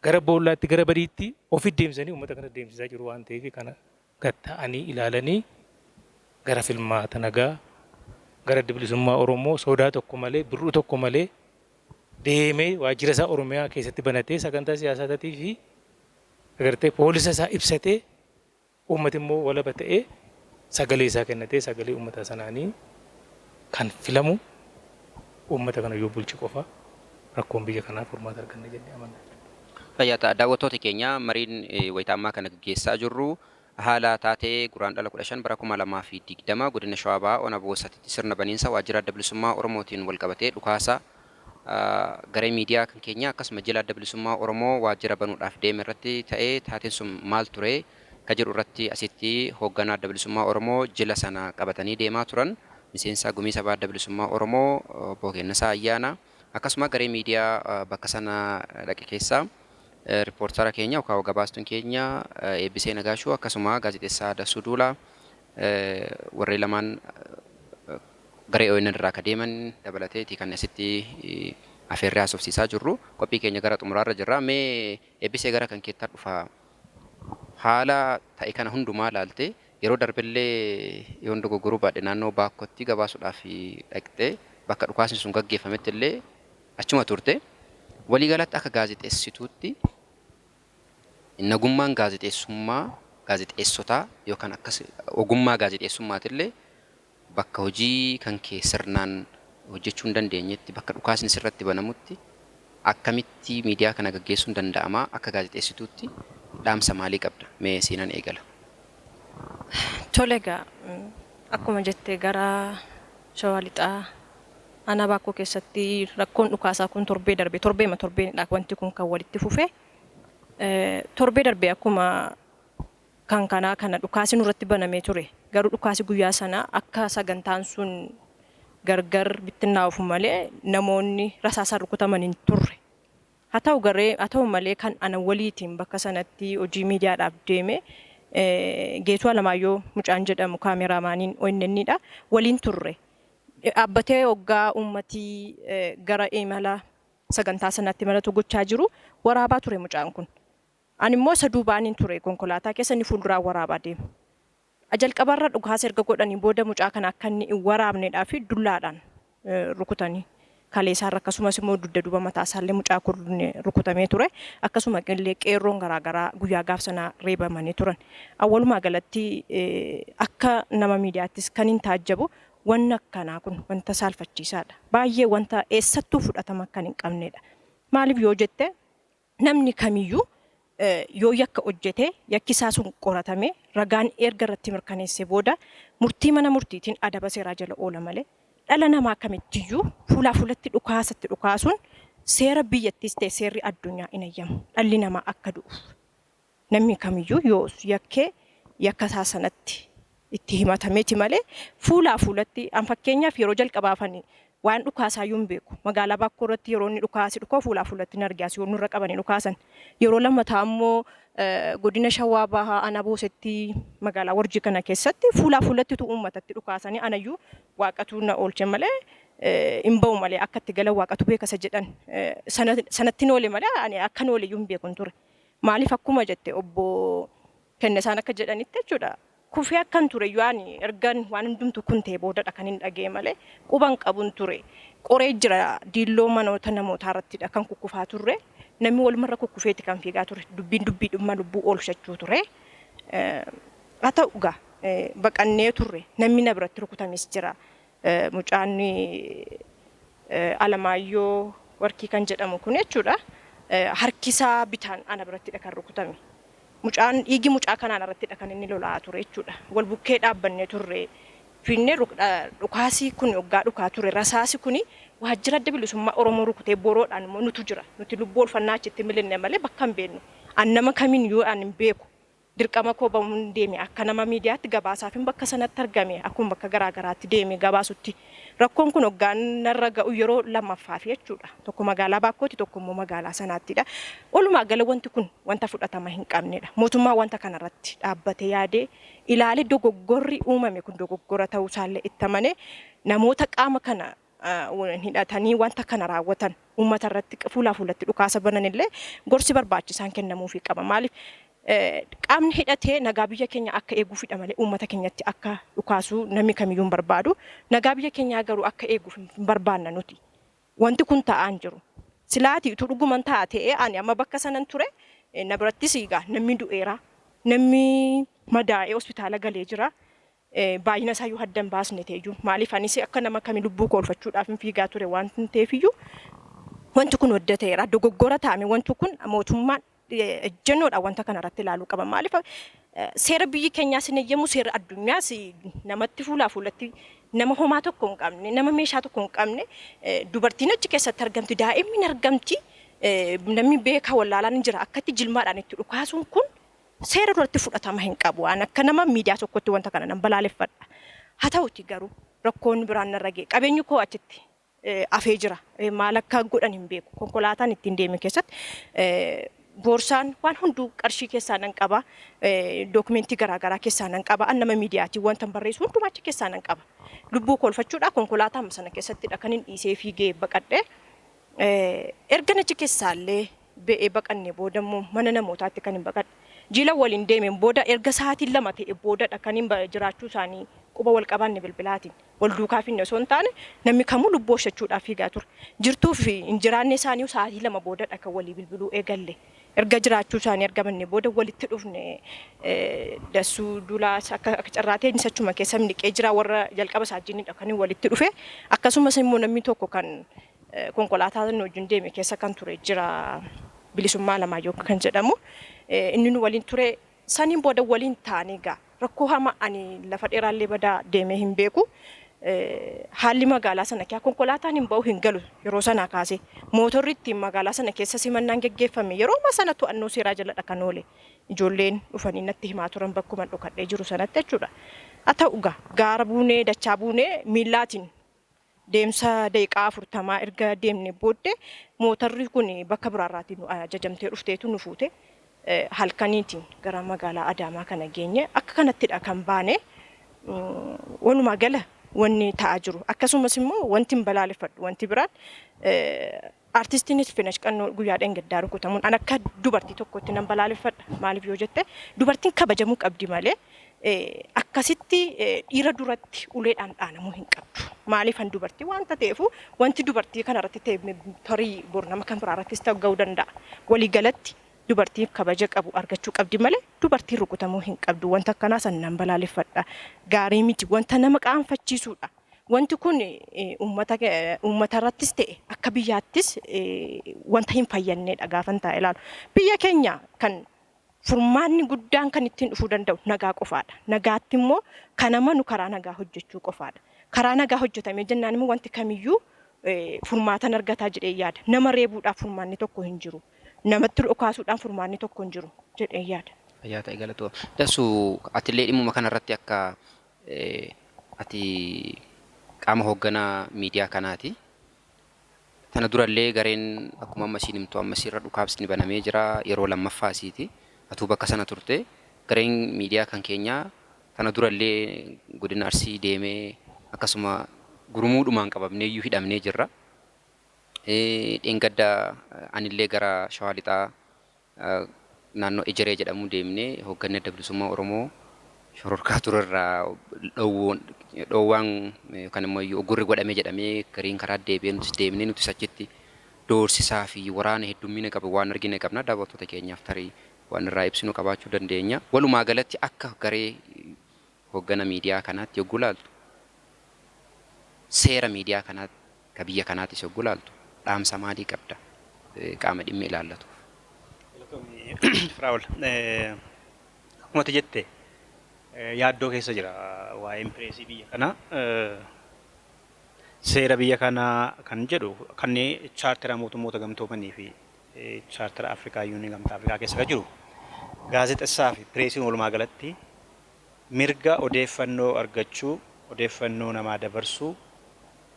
gara boollaatti, gara badiitti ofi deemsanii uummata kana deemsisaa jiru waan ta'eef, kana gad ta'anii ilaalanii gara filmaata nagaa, gara Adda Bilisummaa Oromoo sodaa tokko malee, bir'uu tokko malee deemee waajjira isaa Oromiyaa keessatti banatee, sagantaa siyaasaatii fi agartee poolisa isaa ibsatee, uummati immoo walaba ta'ee sagalee isaa kennatee, sagalee uummataa sanaanii kan filamu uummata kana yoo bulche qofa rakkoon biyya kanaa furmaata arganna jennee amanna. Fayyaa ta'a. Daawwattoota keenya, mariin wayita ammaa kana gaggeessaa jirru haala taatee Guraandhala 15 bara 2020 godina Shawaa Bahaa Ona Boosatitti sirna baniinsa waajjira Adda Bilisummaa Oromootiin walqabatee dhukaasa garee miidiyaa kan keenya akkasuma jila Adda Bilisummaa Oromoo waajjira banuudhaaf deeme irratti ta'ee, taateen sun maal ture ka jedhu irratti asitti hoogganaa Adda Bilisummaa Oromoo jila sana qabatanii deemaa turan, miseensa Gumii Sabaa Adda Bilisummaa Oromoo Obbo Kennasaa Ayyaana, akkasuma garee miidiyaa bakka sana dhaqe keessaa riippoortara keenya yookaan gabaastuun keenya Eebbisee Nagaashuu, akkasuma gaazexeessaa Dassuu Duulaa, warreen lamaan garee ONN irraa ka deeman dabalateeti kan asitti afeerree haasofsiisaa jirru. Qophii keenya gara xumuraarra jirra. Mee Eebbisee, gara kan keettaa dhufa. Haala ta'e kana hundumaa laaltee, yeroo darbellee yoon dogoggoruu baadhe naannoo Baakkootti gabaasuudhaaf dhaqxee, bakka dhukaasni sun gaggeeffametti illee achuma turte. Waliigalatti akka gaazexeessituutti nagummaan gaazexeessummaa gaazexeessotaa yookaan akkas ogummaa gaazexeessummaatillee bakka hojii kan kee sirnaan hojjechuu hin dandeenyetti, bakka dhukaasni sirratti banamutti akkamitti miidiyaa kana gaggeessuun danda'ama? Akka gaazexeessituutti dhaamsa maalii qabda? Mee siinan eegala. Tole egaa, akkuma jettee gara Shawaa Lixaa aanaa Baakkoo keessatti rakkoon dhukaasaa kun torbee darbe, torbeema torbeenidha wanti kun kan walitti fufe. Torbee darbe akkuma kan kanaa kana dhukaasi nurratti banamee ture. Garuu dhukaasi guyyaa sana akka sagantaan sun gargar bittinnaa'uuf malee namoonni rasaasaan rukutaman hin turre. Haa ta'u malee, kan ana waliitiin bakka sanatti hojii miidiyaadhaaf deeme Geetuu Alamaayyoo mucaan jedhamu, kaameraamaaniin ONN'dha. Waliin turre. Dhaabbatee hoggaa uummatii gara imala sagantaa sanatti imalatu gochaa jiru waraabaa ture mucaan kun. Ani immoo isa duubaan ture konkolaataa keessa, inni fuulduraan waraabaa deema. Jalqabarra dhukaasa erga godhanii booda mucaa kana akka inni hin waraabnedhaa fi dullaadhaan rukutanii kaleessaarra, akkasumas immoo dugda duuba mataa isaallee mucaa kun rukutamee ture. Akkasuma illee qeerroon garaagaraa guyyaa gaaf sanaa reebamanii turan. Walumaa galatti akka nama miidiyaattis kan hin taajjabu wanni akkanaa kun wanta saalfachiisaadha. Baay'ee wanta eessattuu fudhatama kan hin qabnedha. Maaliif yoo jette, namni kamiyyuu yoo yakka hojjete, yakki isaa sun qoratame, ragaan erga irratti mirkaneessee booda murtii mana murtiitiin adaba seeraa jala oola malee, dhala namaa kamittiyyuu fuulaa fuulatti dhukaasatti dhukaasuun seera biyyattiis ta'e seerri addunyaa hin ayyamu. Dhalli namaa akka du'uuf namni kamiyyuu yoo yakkee yakka isaa sanatti itti himatameeti malee fuulaa fuulatti. An fakkeenyaaf yeroo jalqabaafani waan dhukaasaa iyyuu hin beeku. Magaalaa Baakkoo irratti yeroo inni dhukaasi dhukoo fuulaa fuulatti hin arge, asii nurra qabanii dhukaasan. Yeroo lammataa immoo godina Shawaa Bahaa Aanaa Boosetti magaalaa Warjii kana keessatti fuulaa fuulatti utuu uummatatti dhukaasanii, anayyuu waaqatu na oolche malee hin ba'u malee, akka itti galan waaqatu beeka isa jedhan sanatti oole malee, ani akkan oole iyyuu hin beekun ture. Maaliif, akkuma jette obbo Kennesaan akka jedhanitti jechuudha. Kufee akkan ture iyyuu ani ergan waan hundumtu kun ta'e boodadha kan hin dhaga'e malee quban qabun ture. Qoree jira, diilloo manoota namootaa irrattidha kan kukkufaa turre. Namni walumarra kukkufeeti kan fiigaa ture. Dubbiin dubbii dhimma lubbuu oolchachuu ture. Haa ta'u egaa. Baqannee turre, namni na biratti rukutames jira. Mucaan Alamaayyoo Warkii kan jedhamu kun jechuudha. Harkisaa bitaan ana birattidha kan rukutame. Mucaan dhiigi mucaa kanaan irrattidha kan inni lola'aa ture jechuudha. Wal bukkee dhaabbannee turre. Finnee dhukaasii kun waggaa dhukaa ture, rasaasi kun waajjira Adda Bilisummaa Oromoo rukutee boroodhaan immoo nutu jira. Nuti lubbuu oolfannaa achitti milinne malee bakka hin beeknu. An nama kamiin yoo an hin beeku. Dirqama koo bahuun deeme, akka nama miidiyaatti gabaasaafin bakka sanatti argame, akkuma bakka garaa garaatti deeme gabaasutti. Rakkoon kun hoggaan narra ga'u yeroo lammaffaafi jechuudha. Tokko magaalaa Baakkooti, tokko immoo magaalaa sanaattidha. Walumaa gala wanti kun wanta fudhatama hin qabnedha. Mootummaa wanta kanarratti dhaabbatee yaadee ilaalee, dogoggorri uumame kun dogoggora ta'uu isaallee itti amanee, namoota qaama kana hidhatanii wanta kana raawwatan, uummata irratti fuulaa fuulatti dhukaasa banan illee gorsi barbaachisaan kennamuufii qaba. Maaliif, qaamni hidhatee nagaa biyya keenya akka eeguufidha malee uummata keenyatti akka dhukaasuu namni kamiyyuu hin barbaadu. Nagaa biyya keenyaa garuu akka eeguuf hin barbaanna nuti. Wanti kun ta'aa hin jiru. Silaatii utuu dhuguman ta'a ta'ee ani amma bakka sanan ture, na birattis egaa namni du'eera. Namni madaa'ee hospitaala galee jira. Baay'ina isaayyuu hadda hin baasne ta'eyyuu, maaliif, anis akka nama kamii lubbuu koo oolfachuudhaaf hin fiigaa ture waan ta'eefiyyuu wanti kun hojjeteera. Dogoggora ta'ame wanti kun mootummaan ejjennoodhaan wanta kana irratti ilaaluu qaba. Maaliif, seera biyyi keenyaas hin eeyyamu, seera addunyaas namatti fuulaa fuulatti nama homaa tokko hin qabne, nama meeshaa tokko hin qabne, dubartiin achi keessatti argamti, daa'imni hin argamti, namni beekaa wallaalaan hin jira, akkatti jilmaadhaan itti dhukaasuun kun seera duratti fudhatama hin qabu. Waan akka nama miidiyaa tokkotti wanta kana nan balaaleffadha. Haa ta'uti garuu rakkoon biraan narra ga'e. Qabeenyi koo achitti afee jira. Maal akka godhan hin beeku. Konkolaataan ittiin deeme keessatti boorsaan waan hunduu, qarshii keessaa nan qaba. Dookumentii garaagaraa keessaa nan qaba. An nama miidiyaatiin wanta barreessu hundumaa achi keessaa nan qaba. Lubbuu koo oolfachuudha konkolaataa sana keessattidha kan hin dhiisee fiigee baqadhe. Erga achi keessaallee ba'ee baqanne booda immoo mana namootaatti kan hin baqadhe. Jila waliin deemeen booda, erga sa'aatiin 2 ta'e boodadha kan hin jiraachuu isaanii quba wal qabaanne bilbilaatiin. Wal duukaa finne osoo hin taane, namni kamuu lubbuu oolchachuudhaaf fiigaa ture. Jirtuu fi hin jiraanne isaanii sa'aatii 2 boodadha kan walii bilbiluu eegalle. Erga jiraachuu isaanii argamanne booda walitti dhufne. Dassuu Duulaa akka carraa ta'e innis achuma keessa miliqee jira, warra jalqaba isaa wajjinidha kan walitti dhufe. Akkasumas immoo namni tokko kan konkolaataa nu wajjin deeme keessa kan ture jira, Bilisummaa Alamaayyoo kan jedhamu. Inni nu waliin ture. Saniin booda waliin taanee egaa rakkoo hamaa, ani lafa dheeraallee badaa deemee hin beeku. Haalli magaalaa sana keessa konkolaataan hin ba'u, hin galu yeroo sanaa kaasee. Mootorri ittiin magaalaa sana keessa simannaan geggeeffame yeroo sana to'annoo seeraa jaladha kan oole. Ijoolleen dhufanii natti himaa turan bakkuma dhokadhee jiru sanatti jechuudha. Haa ta'u egaa gaara buunee, dachaa buunee, miillaatiin deemsa daqiiqaa 40 erga deemne booddee mootarri kun bakka biraarraatii nu ajajamtee dhufteetu nu fuute. Halkaniitiin gara magaalaa Adaamaa kana geenye, akka kanattidha kan baane. Walumaa gala wanni ta'aa jiru. Akkasumas immoo wanti hin balaaleffadhu wanti biraan, artistiin Ilfinash Qannoo guyyaa dheengaddaa rukutamuun an akka dubartii tokkotti nan balaaleffadha. Maaliif yoo jette, dubartiin kabajamuu qabdi malee akkasitti dhiira duratti uleedhaan dhaanamuu hin qabdu. Maaliif, an dubartii wanta ta'eefu wanti dubartii kanarratti ta'e tarii bor nama kan biraarrattis ta'uu ga'uu danda'a. Waliigalatti dubartiin kabaja qabu argachuu qabdi malee dubartiin rukutamuu hin qabdu. Wanta akkanaa san nan balaaleffadha. Gaarii miti, wanta nama qaanfachiisuudha. Wanti kun uummata irrattis ta'e akka biyyaattis wanta hin fayyannedha gaafan taa'e ilaalu. Biyya keenya kan furmaanni guddaan kan ittiin dhufuu danda'u nagaa qofaadha. Nagaatti immoo kan amanu karaa nagaa hojjechuu qofaadha. Karaa nagaa hojjetamee jennaan immoo wanti kamiyyuu furmaatan argataa jedhee yaada. Nama reebuudhaaf furmaanni tokko hin jiru. Namatti dhukaasuudhaan furmaanni tokko hin jiru jedhee yaada. Fayyaa ta'e, galatoo. Dasuu, atillee dhimmuma kanarratti, akka ati qaama hoogganaa miidiyaa kanaati. Tana durallee gareen akkuma amma isiin himtu amma isiirra dhukaasni banamee jira, yeroo lammaffaa isiiti. Atuu bakka sana turte. Gareen miidiyaa kan keenyaa tana durallee godina Arsii deemee akkasuma gurmuudhumaan qabamnee iyyuu hidhamnee jirra. Dheengadda anillee gara Shawaa Lixaa naannoo Ejeree jedhamu deemnee hoogganni Adda Bilisummaa Oromoo shororkaa turerraa dhoowwaan yookaan immoo uggurri godhamee jedhamee gariin karaa deebi'ee, nutis deemnee, nutis achitti doorsisaa fi waraana heddummina qabu waan argine qabna. Daawwattoota keenyaaf tarii waan irraa ibsinu qabaachuu dandeenya. Walumaa galatti akka garee Hooggana miidiyaa kanaatti yogguu laaltu, seera miidiyaa kanaa ka biyya kanaattis yogguu laaltu, dhaamsa maalii qabda qaama dhimmi ilaallatuuf? Firaa'ol, akkuma ati jette yaaddoo keessa jira waa'een pireesii biyya kanaa. Seera biyya kanaa kan jedhu kanneen chaartera Mootummoota Gamtoomanii fi chaartera Afrikaa Yuunii Gamtaa Afrikaa keessa kan jiru, gaazexessaa fi pireesiin walumaa galatti mirga odeeffannoo argachuu, odeeffannoo namaa dabarsuu,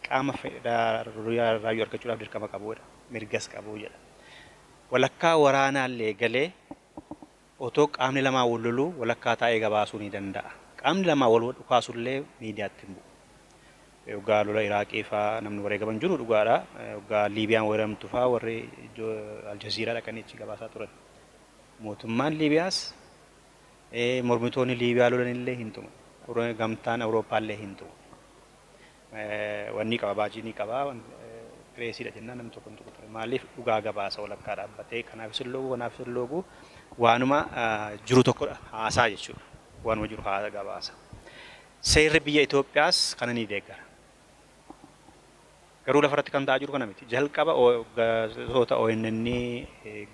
qaama fedhaa raayyuu argachuudhaaf dirqama qabudha. Mirgas qabu jedha. Walakkaa waraanaallee galee otoo qaamni lamaa wal loluu walakkaa taa'ee gabaasuu ni danda'a. Qaamni lamaa wal dhukaasullee miidiyaatti hin bu'u. Yoggaa lola Iraaqii fa'aa namni wareegaman jiru dhugaadha. Yoggaa Liibiyaan weeraramtu fa'aa warri Aljaziiraa dhaqanii achi gabaasaa turan. Mootummaan Liibiyaas, mormitoonni Liibiyaa lolanillee hin tumu. Gamtaan Awurooppaallee hin tumu. Wanni qaba, baajii ni qaba, pireesiidha jennaan namni tokko hin tuqu ture. Maaliif? Dhugaa gabaasa walakkaa dhaabbatee, kanaafis hin loogu, kanaafis hin loogu, waanuma jiru tokkodha haasaa jechuudha. Waanuma jiru haasa gabaasa. Seerri biyya Itoophiyaas kana ni deeggara. Garuu lafarratti kan ta'aa jiru kana miti. Jalqaba gaazexoota ONN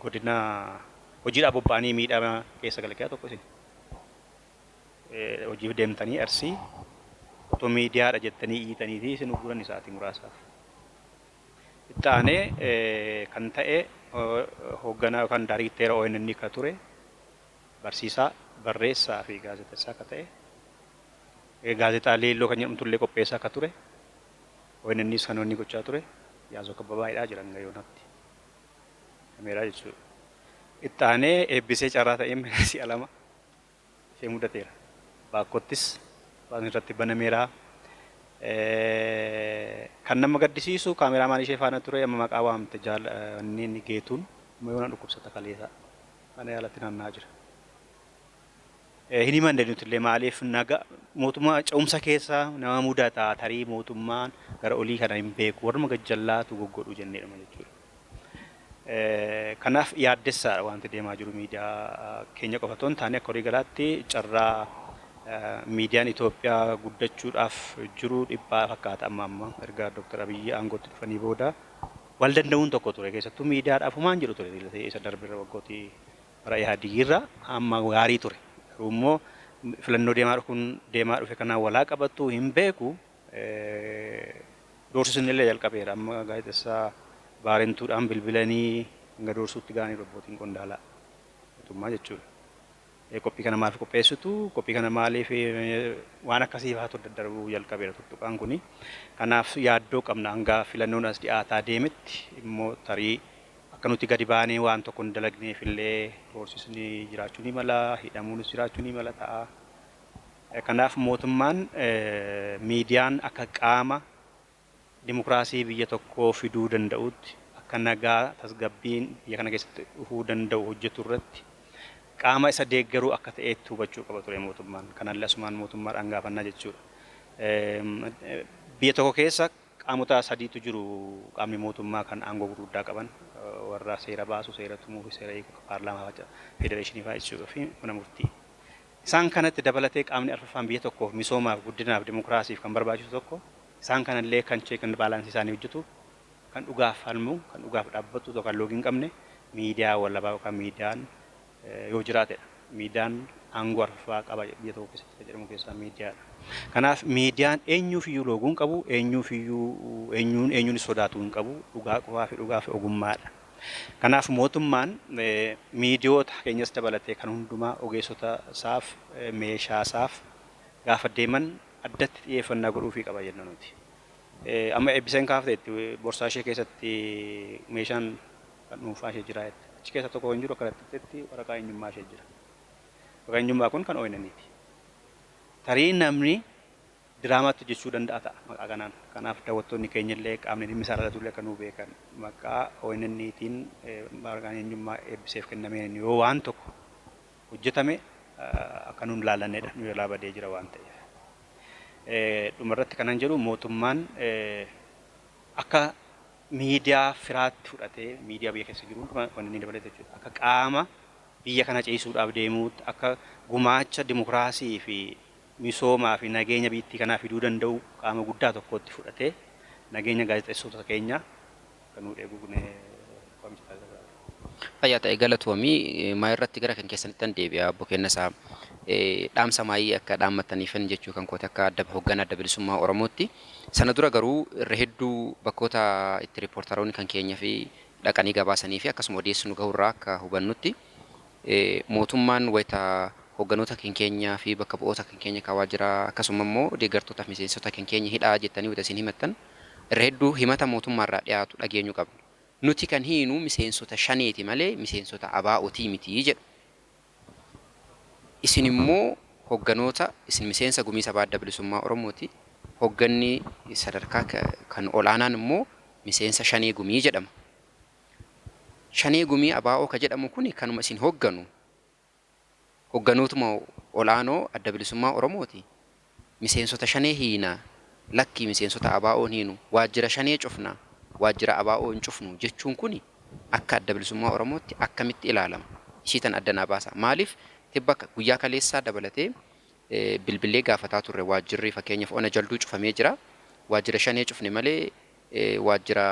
godina hojiidhaaf bobba'anii miidhama keessa gale keessaa tokko isin. Hojiif deemtanii Arsii otoo miidiyaadha jettanii iyyitanii fi isin ugguran isaatii muraasaaf. Itti aanee kan ta'e hoogganaa yookaan daariikteera ONN ka ture, barsiisaa, barreessaa fi gaazexessaa ka ta'e, gaazexaa Leelloo kan jedhamtullee qopheessaa ka ture, ONNs kan inni gochaa ture, Yaazoo Kabbabaadhaa jiran gayoonatti. Kameeraa jechuudha. Itti aanee Eebbisee carraa ta'ee si'a 2 ishee mudateera. Baakkottis waan irratti banameera. Kan nama gaddisiisu kaameraamaan ishee faana ture, amma maqaa waamte, inni Geetuun, amma yoona dhukkubsata, kaleessa mana yaalatti naanna'aa jira. Hin himanne nuti illee. Maaliif? Naga mootummaa ce'umsa keessa nama mudata, tarii mootummaan gara olii kana hin beeku, warruma gajjallaatu goggodhu jenneedhuma jechuudha. Kanaaf yaaddessaadha wanti deemaa jiru. Miidiyaa keenya qofa otoo hin taane, akka walii galaatti carraa miidiyaan Itoophiyaa guddachuudhaaf jiru dhiphaa fakkaata. Amma erga Dr. Abiyyi aangootti dhufanii booda wal danda'uun tokko ture, keessattuu miidiyaadhaaf humaan jedhu ture. Isa darbirra, waggootii bara Ihaadigiirra amma gaarii ture. Garuu immoo filannoo deemaa kun deemaa dhufe kanaan walaa qabatu hin beeku. Doorsisni illee jalqabeera. Amma gaazexessaa Baarentuudhaan bilbilanii hanga doorsuutti ga'anii abbootiin qondaalaa mootummaa jechuudha. Qophii kana maaliif qopheessitu? Qophii kana maaliif? Waan akkasii fa'aatu daddarbuu jalqabeera tuttuqaan kuni. Kanaaf yaaddoo qabna. Hanga filannoon as dhi'aataa deemetti immoo tarii akka nuti gadi baanee waan tokko hin dalagneef illee doorsisni jiraachuu ni mala, hidhamuunis jiraachuu ni mala ta'a. Kanaaf mootummaan miidiyaan akka qaama dimokiraasii biyya tokkoo fiduu danda'utti, akka nagaa tasgabbiin biyya kana keessatti dhufuu danda'u hojjetu irratti qaama isa deeggaruu akka ta'etti hubachuu qaba ture mootummaan. Kanallee asumaan mootummaadhaan gaafannaa jechuudha. Biyya tokko keessa qaamota sadiitu jiru. Qaamni mootummaa kan aangoo gurguddaa qaban warra seera baasu, seera tumuu fi seera hiiku, paarlaamaa federeeshinii fa'aa jechuudha, fi mana murtii. Isaan kanatti dabalatee qaamni arfaffaan biyya tokkoof misoomaaf, guddinaaf, dimokiraasiif kan barbaachisu tokko, isaan kanallee kan check and balance isaanii hojjetu, kan dhugaaf falmu, kan dhugaaf dhaabbatu, kan loogii hin qabne miidiyaa walabaa yookaan miidiyaan yoo jiraatedha. Miidiyaan aangoo arfaffaa qaba biyya tokko keessatti kan jedhamu keessaa miidiyaadha. Kanaaf miidiyaan eenyuufiyyuu looguu hin qabu, eenyuufiyyuu eenyuun eenyuunis sodaatuu hin qabu, dhugaa qofaa fi dhugaa fi ogummaadha. Kanaaf mootummaan miidiyoota keenyas dabalatee kan hundumaa ogeessota isaaf, meeshaa isaaf gaafa deeman addatti xiyyeeffannaa godhuufii qaba jenna nuti. Amma Eebbiseen kaafteetti, borsaa ishee keessatti meeshaan kan dhuunfaa ishee jira jette. Achi keessa tokko hin jiru, akka jettetti waraqaa eenyummaa ishee jira. Waraqaa eenyummaa kun kan ONN'ti. Tarii namni diraamaatti hojjechuu danda'a ta'a maqaa kanaan. Kanaaf daawwattoonni keenya illee, qaamni dhimmi isaa ilaallatu illee akka nuu beekan, maqaa ONN'tiin waraqaan eenyummaa Eebbiseef kennameen yoo waan tokko hojjetame akka nuun laalannedha. Nu jalaa badee jira waan ta'eef. Dhumarratti kanan jedhu, mootummaan akka miidiyaa firaatti fudhatee, miidiyaa biyya keessa jiru hundumaa kan inni dabalate jechuudha. Akka qaama biyya kana ceesisuudhaaf deemuutti, akka gumaacha dimokiraasii fi Misoomaa fi nageenya biyyattii kanaa fiduu danda'u qaama guddaa tokkotti fudhatee nageenya gaazexeessitoota keenyaa kan nu eegu waamicha taasisaa. Fayyaa ta'e, galatoomii. Maa irratti gara kan keessanittan deebi'a, obbo Kennasaa. Dhaamsa maayii akka dhaammataniifan jechuu kan kooti akka adda hoogganaa Adda Bilisummaa Oromootti. Sana dura garuu irra hedduu bakkoota itti riippoortaroonni kan keenya fi dhaqanii gabaasanii fi akkasuma odeessi nu gahurraa akka hubannutti, mootummaan wayita hoogganoota kan keenyaa fi bakka bu'oota kan keenya kan waajjira, akkasuma immoo deeggartoota fi miseensota kan keenya hidhaa jettanii wayita isin himattan, irra hedduu himata mootummaarraa dhiyaatu dhageenyu qabna. Nuti kan hiinu miseensota shaneeti malee miseensota ABO'tii miti jedhu. Isin immoo hoogganoota, isin miseensa Gumii Sabaa Adda Bilisummaa Oromooti. Hoogganni sadarkaa kan olaanaan immoo miseensa Shanee Gumii jedhama. Shanee Gumii ABO ka jedhamu kuni kanuma isin hoogganu. Hoogganootuma olaanoo Adda Bilisummaa Oromooti. Miseensota shanee hiina, lakkii miseensota ABO hiinu, waajjira shanee cufna, waajjira ABO hin cufnu jechuun kuni akka Adda Bilisummaa Oromootti akkamitti ilaalama? Ishii tan adda naa baasa. Maaliif tibba guyyaa kaleessaa dabalatee bilbilee gaafataa turre, waajjirri fakkeenyaaf Ona Jalduu cufamee jira. Waajjira shanee cufne malee waajjira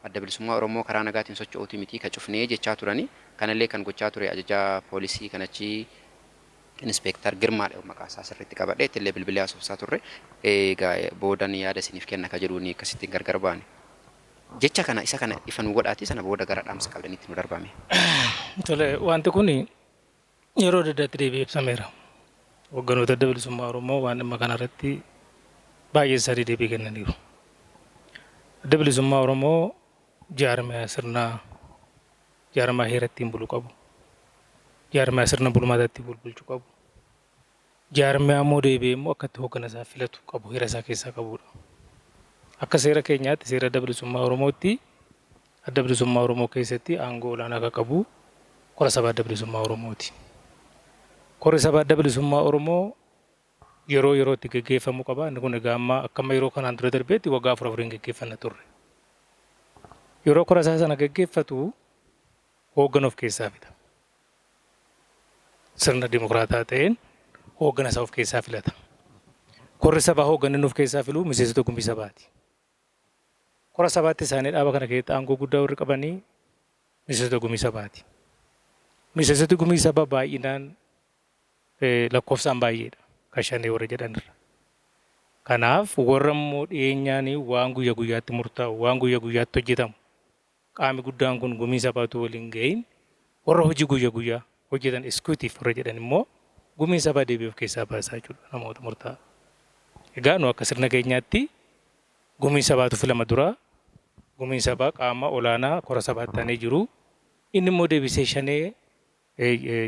Adda Bilisummaa Oromoo karaa nagaatiin socho'uuti miti ka cufnee jechaa turani. Kanallee kan gochaa ture ajajaa poolisii kanachi Inspeektar Girmaadha, maqaa isaa sirriitti qabadhe, ittillee bilbilee haasofsaa turre. Egaa boodan yaada isiniif kenna ka jedhuuni akkasittiin gargar baane. Jecha kana isa kana ifa nu godhaati, sana booda gara dhaamsa qabdanitti nu darbame. Tole, wanti kun yeroo adda addaatti deebi'ee ibsameera. Hogganoota Adda Bilisummaa Oromoo waan dhimma kanarratti baay'ee isaanii deebii kennaniiru. Adda Bilisummaa Oromoo jaarmiyaa sirnaa, jaarmiyaa heera ittiin bulu qabu, jaarmiyaa sirna bulmaataa ittiin bulchu qabu, jaarmiyaa immoo deebi'ee immoo akka itti hoggana isaa filatu qabu, heera isaa keessaa qabudha. Akka seera keenyaatti, seera Adda Bilisummaa Oromootti, Adda Bilisummaa Oromoo keessatti aangoo olaanaa akka qabu Kora Sabaa Adda Bilisummaa Oromooti. Korri Sabaa Adda Bilisummaa Oromoo yeroo yerootti geggeeffamuu qaba. Inni kun egaa amma akkama yeroo kanaan dura darbeetti waggaa afur afuriin geggeeffanna turre. Yeroo kora isaa sana geggeeffatu hooggana of keessaa fida. Sirna dimokiraataa ta'een hooggana isaa of keessaa filata. Korri sabaa hoogganni of keessaa filu miseensota gumii sabaati. Kora sabaatti isaanii dhaaba kana keessatti aangoo guddaa warri qabanii miseensota gumii sabaati. Miseensoti gumii sabaa baay'inaan lakkoofsaan baay'eedha kan shanee warra jedhanirra. Kanaaf warra immoo dhiyeenyaan waan guyya guyyaatti murtaa'u, waan guyya guyyaatti hojjetamu, qaami guddaan kun gumii sabaatu waliin gahin warra hojii guyya guyyaa hojjetan executive warra jedhan immoo gumii sabaa deebi'ee of keessaa baasaa jechuudha namoota murtaa'aa. Egaa nu akka sirna keenyaatti gumii sabaatu filama dura, gumiin sabaa qaama olaanaa kora sabaatti aanee jiru, inni immoo deebisee shanee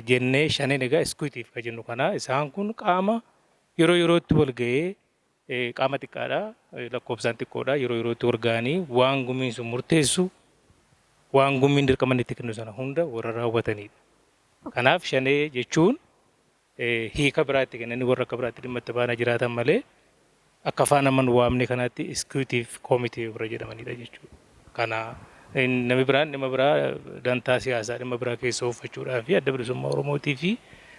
jennee, shaneen egaa executive kan jennu kana, isaan kun qaama yeroo yerootti wal ga'ee, qaama xiqqaadha, lakkoofsaan xiqqoodha, yeroo yerootti wal ga'anii waan gumiin sun murteessu, waan gumiin dirqama inni itti kennu sana hunda warra raawwatanidha. Kanaaf shanee jechuun hiika biraatti kennanii warra akka biraatti dhimma itti baanaa jiraatan malee akka afaan amma nu waamne kanaatti executive committee warra jedhamanidha jechuudha. Kana namni biraan dhimma biraa, dantaa siyaasaa dhimma biraa keessa ooffachuudhaa fi Adda Bilisummaa Oromootii fi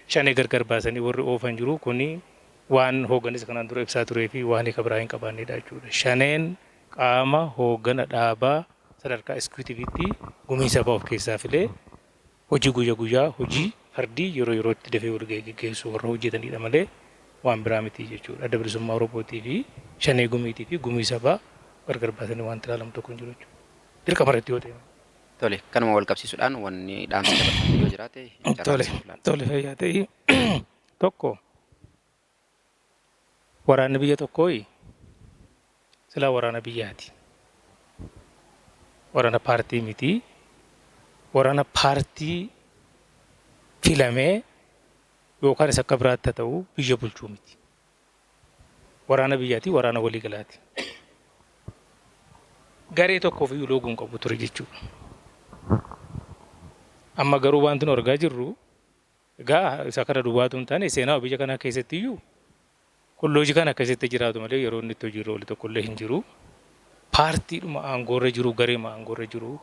shanee gargar baasanii warri oofan jiru, kuni waan hoogganis kanaan dura ibsaa turee fi waan hiika biraa hin qabaannedha jechuudha. Shaneen qaama hooggana dhaabaa sadarkaa executive'itti gumii sabaa of keessaa filee hojii guyya guyyaa, hojii fardii yeroo yerootti dafee wal ga'ee geggeessu warra hojjetanidha malee waan biraa miti jechuudha. Adda Bilisummaa Oromootii fi Shanee Gumiitii fi gumii sabaa gargar baasanii wanti ilaalamu tokko hin jiru jechuudha. Dirqama irratti yoo ta'e. Tole, kanuma wal qabsiisuudhaan wanni dhaamsa dabarfatan yoo jiraate Tole, tole, fayyaa ta'ii. Tokko, waraanni biyya tokkoo silaa waraana biyyaati. Waraana paartii miti. Waraana paartii filamee yookaan isa akka biraatti haa ta'u biyya bulchuu miti. Waraana biyyaati, waraana waliigalaati. Garee tokkoof iyyuu looguu hin qabu ture jechuudha. Amma garuu wanti nu argaa jirru egaa isa kana duwwaatu hin taane, seenaa biyya kanaa keessatti iyyuu kolloojii kana akkasitti jiraatu malee yeroo inni itti hojiirra oole tokkollee hin jiru. Paartiidhuma aangoorra jiru, gareema aangoorra jiru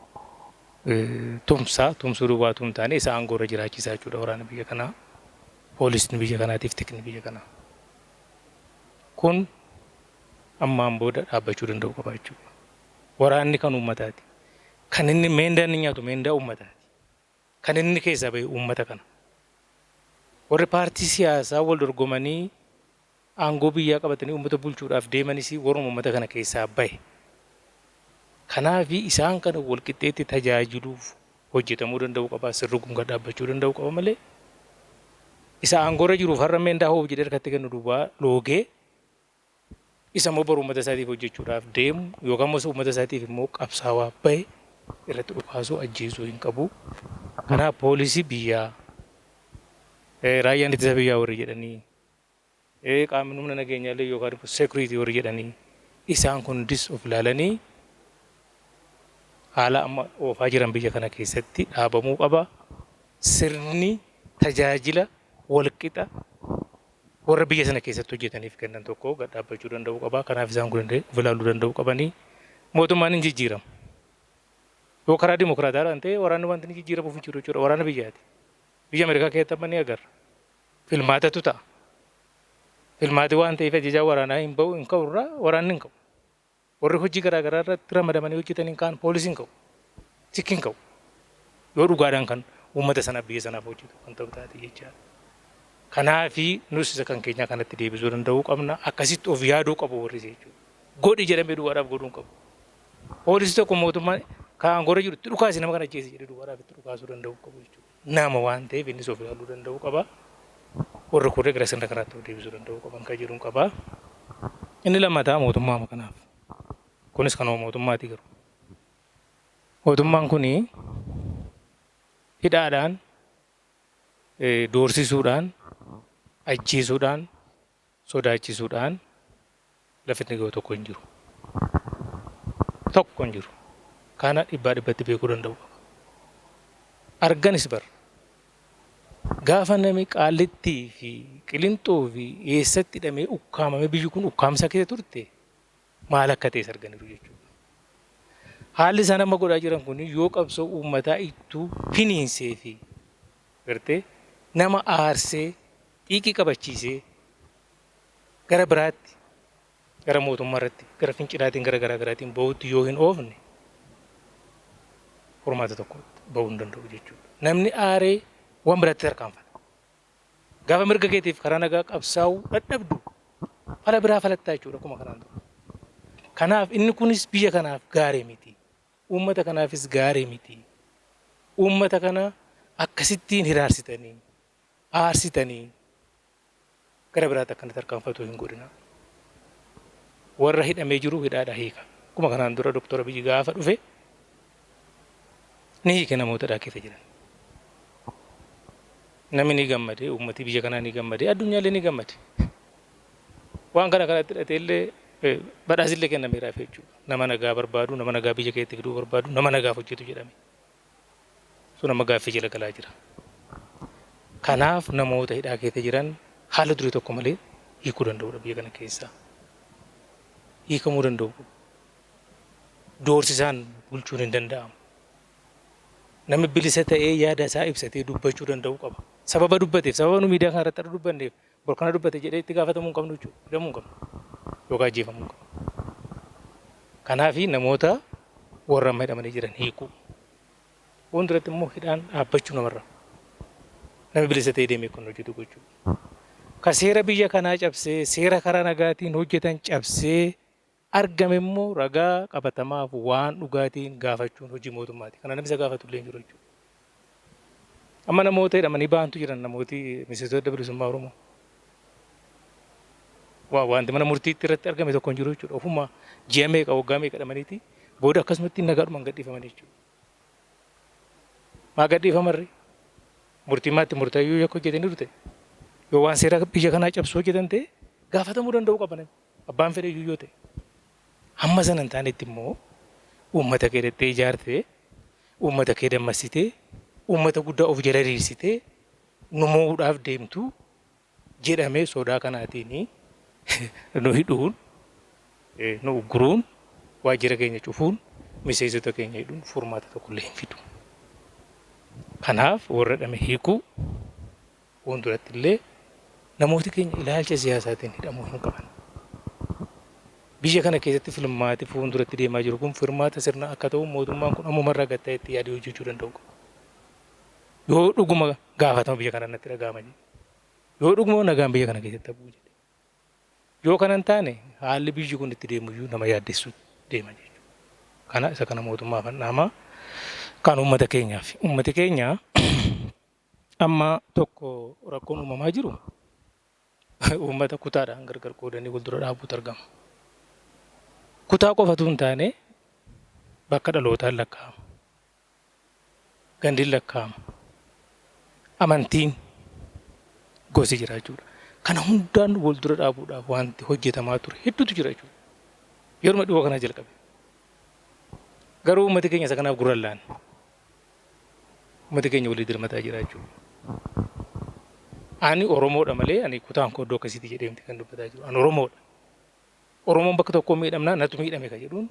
tumsaa, tumsuu duwwaatu hin taane isa aangoorra jiraachisaa jechuudha waraana biyya kanaa. Poolisni biyya kanaatiif tikni biyya kanaa. Kun ammaan booda dhaabbachuu danda'u qaba jechuudha. Waraanni kan uummataati. Kan inni meendaa inni nyaatu meendaa uummataati. Kan inni keessaa bahe uummata kana. Warri paartii siyaasaa wal dorgomanii aangoo biyyaa qabatanii uummata bulchuudhaaf deemanis warruma uummata kana keessaa bahe. Kanaaf isaan kana wal qixxeetti tajaajiluuf hojjetamuu danda'u qaba. Sirri kun gad dhaabbachuu danda'u qaba malee isa aangoorra jiruuf har'a meendaa hoo'u jedhee harkatti kennu duwwaa loogee isa immoo boru uummata isaatiif hojjechuudhaaf deemu yookaan immoo uummata isaatiif immoo qabsaawaa bahe irratti dhukaasuu ajjeesuu hin qabu. Kanaaf poolisii biyyaa, raayyaan ittisa biyyaa warri jedhanii, qaamni humna nageenyaallee yookaan security warri jedhanii, isaan kun hundis of ilaalanii haala amma oofaa jiran biyya kana keessatti dhaabamuu qaba. Sirni tajaajila walqixa warra biyya sana keessatti hojjetaniif kennan tokko gad dhaabbachuu danda'uu qaba. Kanaaf isaan kun of ilaaluu danda'uu qabanii. Mootummaan hin jijjiiramu. Yoo karaa dimokiraataadhaan ta'e waraanni wanti inni jijjiiramuuf hin jiru jechuudha. Waraana biyyaati. Biyya Ameerikaa keessatti amma ni agarra. Filmaatatu ta'a. Filmaati waan ta'eef ajajaa waraanaa hin ba'u hin ka'u irraa waraanni hin ka'u. Warri hojii garaa garaa irratti ramadamanii hojjetan hin ka'an, poolisiin hin ka'u. Tikki hin ka'u. Yoo dhugaadhaan kan uummata sanaaf, biyya sanaaf hojjetu kan ta'u taate jechaadha. Kanaafi nus isa kan keenyaa kanatti deebisuu danda'uu qabna. Akkasitti of yaaduu qabu warri jechuudha. Godhi jedhamee duwwaadhaaf godhuu hin qabu. Poolisii tokko mootummaan kan aangoorra jiru itti dhukaasi, nama kana ajjeesi jedhee duwwaadhaaf itti dhukaasuu danda'uu qabu jechuudha. Nama waan ta'eef innis of ilaaluu danda'uu qaba. Warri kun gara sirna kanaatti of deebisuu danda'uu qaban kan jedhuun qaba. Inni lammataa mootummaa kanaaf. Kunis kanuma mootummaati garuu. Mootummaan kuni hidhaadhaan, doorsisuudhaan, ajjeesuudhaan, sodaachisuudhaan lafi inni ga'u tokko hin jiru. Tokko hin jiru. Kana dhibbaa dhibbatti beekuu danda'u qaba. Arganis bar. Gaafa nami Qaallittii fi Qilinxoo fi eessatti hidhamee ukkaamamee, biyyi kun ukkaamsa keessa turte, maal akka ta'es arganiiru jechuudha. Haalli isaan amma godhaa jiran kun yoo qabsoo uummataa ittuu finiinsee fi gartee nama aarsee xiiqii qabachiisee gara biraatti, gara mootummaa irratti, gara fincilaatiin, gara garaa garaatiin bahutti yoo hin oofne, furmaata tokko bahuu hin danda'u jechuudha. Namni aaree waan biraatti tarkaanfata. Gaafa mirga keetiif karaa nagaa qabsaa'uu dadhabdu fala biraa falattaa jechuudha akkuma kanaan dura. Kanaaf inni kunis biyya kanaaf gaarii miti. Uummata kanaafis gaarii miti. Uummata kana akkasittiin hiraarsitanii, aarsitanii gara biraatti akka inni tarkaanfatu hin godhina. Warra hidhamee jiru hidhaadhaa hiika. Akkuma kanaan dura Doktor Abiyyi gaafa dhufe ni hiike namoota hidhaa keessa jiran. Namni ni gammade, uummati biyya kanaa ni gammade, addunyaallee ni gammade. Waan kana kanatti hidhatee illee badhaasillee kennameeraaf jechuudha. Nama nagaa barbaadu, nama nagaa biyya keetti fiduu barbaadu, nama nagaaf hojjetu jedhame. Sun amma gaaffii jala galaa jira. Kanaaf namoota hidhaa keessa jiran haala durii tokko malee hiikuu danda'udha biyya kana keessaa. Hiikamuu danda'u. Doorsisaan bulchuun hin danda'amu. Namni bilisa ta'ee yaada isaa ibsatee dubbachuu danda'uu qaba. Sababa dubbateef, sababa nu miidiyaa kana irratti har'a dubbanneef, bor kana dubbate jedhee itti gaafatamuu hin qabnu jechuudha. Hidhamuu hin qabnu. Yookaan ajjeefamuu hin qabnu. Kanaaf namoota warra amma hidhamanii jiran hiikuu. Fuulduratti immoo hidhaan dhaabbachuu namarra. Namni bilisa ta'ee deemee kan hojjetu gochuu. Ka seera biyya kanaa cabsee, seera karaa nagaatiin hojjetan cabsee argame immoo ragaa qabatamaaf waan dhugaatiin gaafachuun hojii mootummaati. Kana namni isa gaafatu illee hin jiru jechuudha. Amma namoota hidhamanii bahantu jiran, namooti miseensota Adda Bilisummaa Oromoo. Wanti mana murtiitti irratti argame tokko hin jiru jechuudha. Ofuma ji'a meeqa, waggaa meeqa hidhamaniiti booda akkasumatti nagaadhumaan gadhiifaman jechuudha. Maa gadhiifamarri? Murtii maatti murtaayyuu yakka hojjetaniiru ta'e, yoo waan seera biyya kanaa cabsu hojjetan ta'e, gaafatamuu danda'uu qaba namni. Abbaan fedhe iyyuu yoo ta'e. Hamma sana hin taanetti immoo uummata kee dhattee ijaartee, uummata kee dammassitee, uummata guddaa of jala hiriirsitee nu mo'uudhaaf deemtu jedhamee sodaa kanaatiin nu hidhuun, nu ugguruun, waajjira keenya cufuun, miseensota keenya hidhuun furmaata tokkollee hin fidu. Kanaaf warra hidhame hiikuu, fuulduratti illee namooti keenya ilaalcha siyaasaatiin hidhamuu hin qaban. Biyya kana keessatti filmaati fuulduratti deemaa jiru kun filmaata sirna akka ta'u mootummaan kun ammumarraa gad ta'e itti yaadee hojjechuu danda'u qaba. Yoo dhuguma gaafatama biyya kana natti dhaga'ama jedhe. Yoo dhuguma nagaan biyya kana keessatti bu'u jedhe. Yoo kana hin taane haalli biyyi kun itti deemu iyyuu nama yaaddessu deema jechuudha. Kana isa kana mootummaaf dhaama kan uummata keenyaaf. Uummati keenya amma tokko rakkoon uumamaa jiru uummata kutaadhaan gargar qoodanii wal dura dhaabuutu argama. Kutaa qofatu hin taane bakka dhalootaan lakkaa'ama. Gandiin lakkaa'ama. Amantiin gosi jira jechuudha. Kana hundaan wal dura dhaabuudhaaf wanti hojjetamaa ture hedduutu jira jechuudha. Yeruma dhiyoo kana jalqabe. Garuu uummati keenya isa kanaaf gurra hin laanne. Uummati keenya walii dirmataa jira jechuudha. Ani Oromoodha malee ani kutaan koo iddoo akkasiiti jedhee miti kan dubbataa jiru. Ani Oromoodha. Oromoon bakka tokkoo miidhamnaa natu miidhame kan jedhuun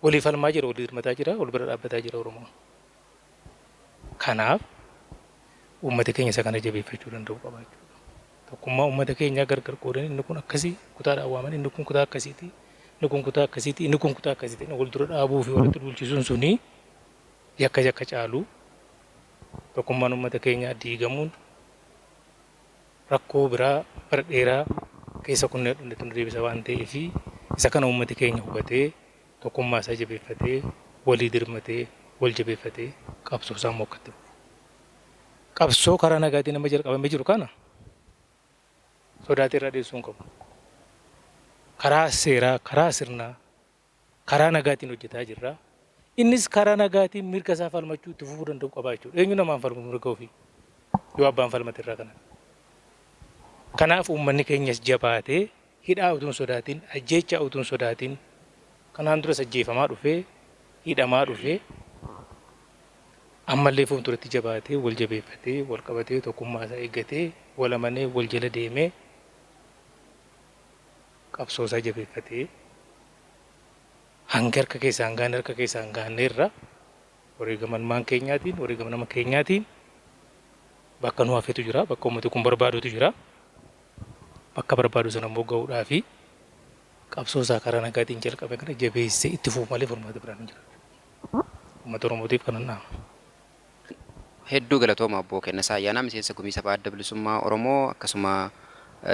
walii falmaa jira, walii dirmataa jira, wal bira dhaabbataa jira Oromoon. Kanaaf uummata keenya isa kana jabeeffachuu danda'u qaba jechuudha. Tokkummaa uummata keenyaa gargar qoodanii inni kun akkasii kutaadhaan waaman, inni kun kutaa akkasiiti, inni kun kutaa akkasiiti, inni kun kutaa akkasiiti, inni wal dura dhaabuu fi walitti duulchisuun suni yakka yakka caalu. Tokkummaan uummata keenyaa diigamuun rakkoo biraa bara dheeraa keessa kunneen dhufnetti nu deebisa waan ta'eef isa kana uummati keenya hubatee tokkummaa isaa jabeeffatee walii dirmatee wal jabeeffatee qabsoo isaa immoo akka itti fufu. Qabsoo karaa nagaatiin amma jalqabamee jiru kana sodaatee irraa dheessuu hin qabu. Karaa seeraa, karaa sirnaa, karaa nagaatiin hojjetaa jirra. Innis karaa nagaatiin mirga isaa falmachuu itti fufuu danda'u qaba jechuudha. Eenyu namaan falmu mirga ofii yoo abbaan falmate irraa kana. Kanaaf uummanni keenyas jabaatee hidhaa utuu hin sodaatin, ajjeechaa utuu hin sodaatin, kanaan duras ajjeefamaa dhufee, hidhamaa dhufee, ammallee fuulduratti jabaatee wal jabeeffatee, wal qabatee, tokkummaa isaa eeggatee, wal amanee, wal jala deemee, qabsoo isaa jabeeffatee hanga harka keessaa hin gaane harka keessaa hin gaanne irra wareegama ilmaan keenyaatiin, wareegama nama keenyaatiin bakka nu hafetu jira, bakka uummati kun barbaadutu jira. Bakka barbaadu sana immoo gahuudhaafi qabsoo isaa karaa nagaatiin jalqabe kana jabeessee itti fufu malee furmaata biraan hin jiru. Uummata Oromootiif kanan dhaama. Hedduu galatooma Obbo Kennasaa Ayyaanaa, miseensa Gumii Sabaa Adda Bilisummaa Oromoo, akkasuma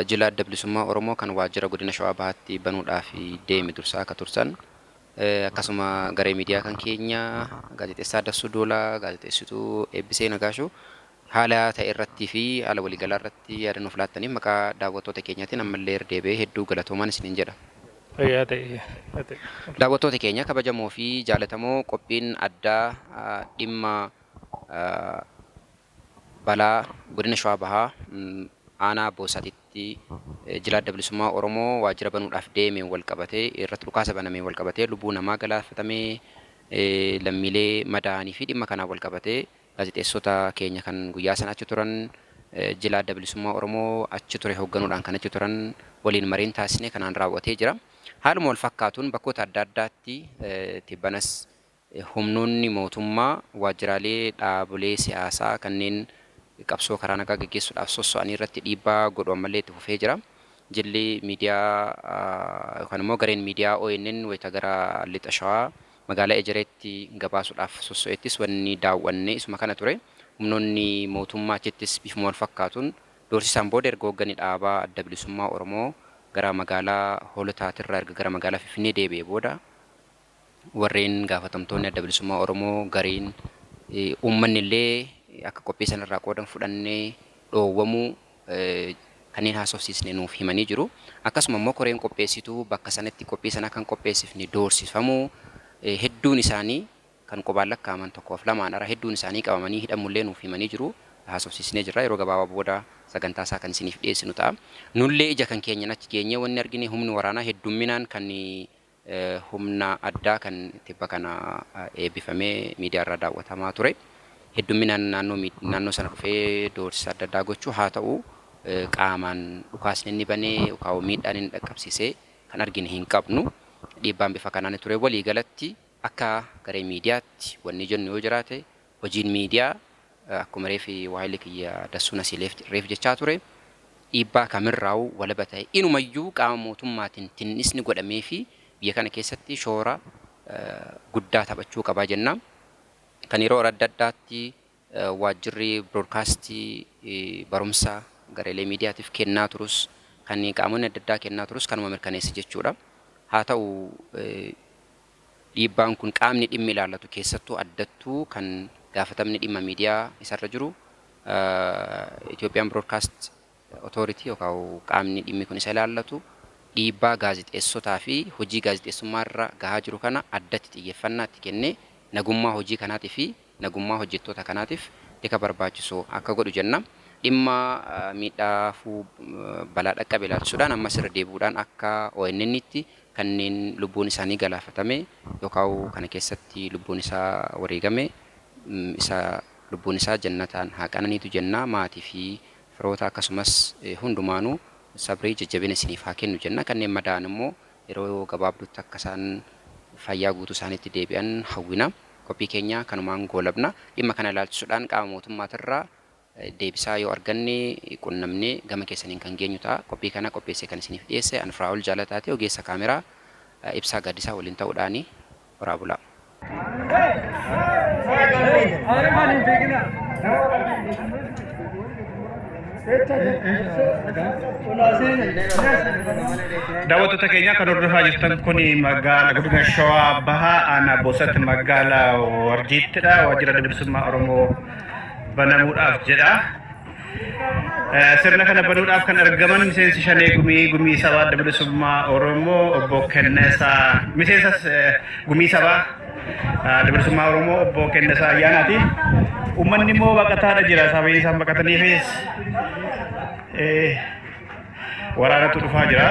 jila Adda Bilisummaa Oromoo kan waajjira godina Shawaa Bahaatti banuudhaaf deeme dursaa akka tursan, akkasuma garee miidiyaa kan keenya gaazexeessaa Dassuu Duulaa, gaazexeessituu Eebbisee Nagaashuu, haala ta'e irrattii fi haala waliigalaa irratti yaada nuuf laattaniif maqaa daawwattoota keenyaatiin ammallee irra deebi'ee hedduu galatoomaan isiniin jedha. Fayyaa ta'e. Daawwattoota keenya kabajamoo fi jaalatamoo, qophiin addaa dhimma balaa godina Shawaa Bahaa aanaa Boosatitti jila Adda Bilisummaa Oromoo waajjira banuudhaaf deemeen wal qabatee irratti dhukaasa banameen wal qabatee lubbuu namaa galaafatamee, lammiilee madaa'anii fi dhimma kanaan wal qabatee gaazexeessota keenya kan guyyaa sana achi turan, jila Adda Bilisummaa Oromoo achi ture hoogganuudhaan kan achi turan waliin mariin taasisnee kanaan raawwatee jira. Haaluma wal fakkaatuun bakkoota adda addaatti tibbanas humnoonni mootummaa waajjiraalee dhaabolee siyaasaa kanneen qabsoo karaa nagaa gaggeessuudhaaf sosso'anii irratti dhiibbaa godhu ammallee itti fufee jira. Jilli miidiyaa yookaan immoo gareen miidiyaa ONN wayita gara Lixa Shawaa magaalaa Ejereetti gabaasuudhaaf sosso'ettis wanni daawwanne isuma kana ture. Humnoonni mootummaa achittis bifuma wal fakkaatuun doorsisaan booda erga hoogganni dhaabaa Adda Bilisummaa Oromoo gara magaalaa Hoolotaatirraa erga gara magaalaa Finfinnee deebi'ee booda warreen gaafatamtoonni Adda Bilisummaa Oromoo gareen uummanni illee akka qophii sanarraa qoodan fudhannee dhoowwamuu kanneen haasofsiisne nuuf himanii jiru. Akkasuma immoo koreen qopheessituu bakka sanatti qophii sana kan qopheessifne doorsifamuu, hedduun isaanii kan qubaan lakkaa'aman tokkoof lamaan ara hedduun isaanii qabamanii hidhamullee nuuf himanii jiru. Haasofsiisnee jirra. Yeroo gabaabaa booda sagantaa isaa kan isiniif dhiyeessinu ta'a. Nullee ija kan keenyan achi geenyee wanni argine humni waraanaa heddumminaan kan humna addaa kan tibba kana eebbifamee miidiyaa irraa daawwatamaa ture. Heddumminaan naannoo sana dhufee doorsisa adda addaa gochuu haa ta'u, qaamaan dhukaasni inni banee yookaan miidhaan inni dhaqqabsiisee kan argine hin qabnu. Dhiibbaan bifa kanaan ture. Walii galatti akka garee miidiyaatti wanni jennu yoo jiraate, hojiin miidiyaa akkuma reefi waayilli kiyya Dassuun asii reef jechaa ture. Dhiibbaa kamirraa'uu walaba ta'e inumayyuu qaama mootummaatiin tinnisni godhamee fi biyya kana keessatti shoora guddaa taphachuu qabaa jenna. Kan yeroo adda addaatti waajjirri biroodkaastii barumsa gareelee miidiyaatiif kennaa turus, kan qaamonni adda addaa kennaa turus kanuma mirkaneessa jechuudha. Haa ta'u, dhiibbaan kun qaamni dhimmi ilaallatu, keessattuu addattuu kan gaafatamni dhimma miidiyaa isarra jiru Itoophiyaan Broadcast Authority yookaan qaamni dhimmi kun isa ilaallatu, dhiibbaa gaazexeessotaa fi hojii gaazexeessummaa irra gahaa jiru kana addatti xiyyeeffannaa itti kennee nagummaa hojii kanaatii fi nagummaa hojjettoota kanaatiif tika barbaachisu akka godhu jenna. Dhimma miidhaafuu balaa dhaqqabe ilaalchisuudhaan ammas irra deebi'uudhaan akka ONN'tti kanneen lubbuun isaanii galaafatame yookaan kana keessatti lubbuun isaa wareegame isa lubbuun isaa jannataan haa qananiitu jenna. Maatii fi firoota akkasumas hundumaanuu sabrii jajjabina isiniif haa kennu jenna. Kanneen madaa'an immoo yeroo gabaabduutti akka isaan fayyaa guutuu isaaniitti deebi'an hawwina. Qophii keenya kanumaan goolabna. Dhimma kana ilaalchisuudhaan qaama mootummaatirraa deebisaa yoo arganne qunnamnee gama keessaniin kan geenyu ta'a. Qophii kana qopheessee kan isiniif dhiyeesse ani Firaa'ol Jaalataati, ogeessa kaameraa Ibsaa Gaaddisaa waliin ta'uudhaani. Horaa bulaa. Daawwattoota keenya kan hordofaa jirtan kun magaalaa godina Shawaa Bahaa aanaa Boosatti magaalaa Warjiittidha. Waajjira Adda Bilisummaa Oromoo banamuudhaaf jedha. Sirna kana banuudhaaf kan argaman miseensi Shanee Gumii Gumii Sabaa Adda Bilisummaa Oromoo obbo Kennesaa, miseensa Gumii Sabaa Adda Bilisummaa Oromoo obbo Kennesaa Ayyaanaati. Uummanni immoo baqataadha jira. Sababii isaan baqataniifis waraanatu dhufaa jira.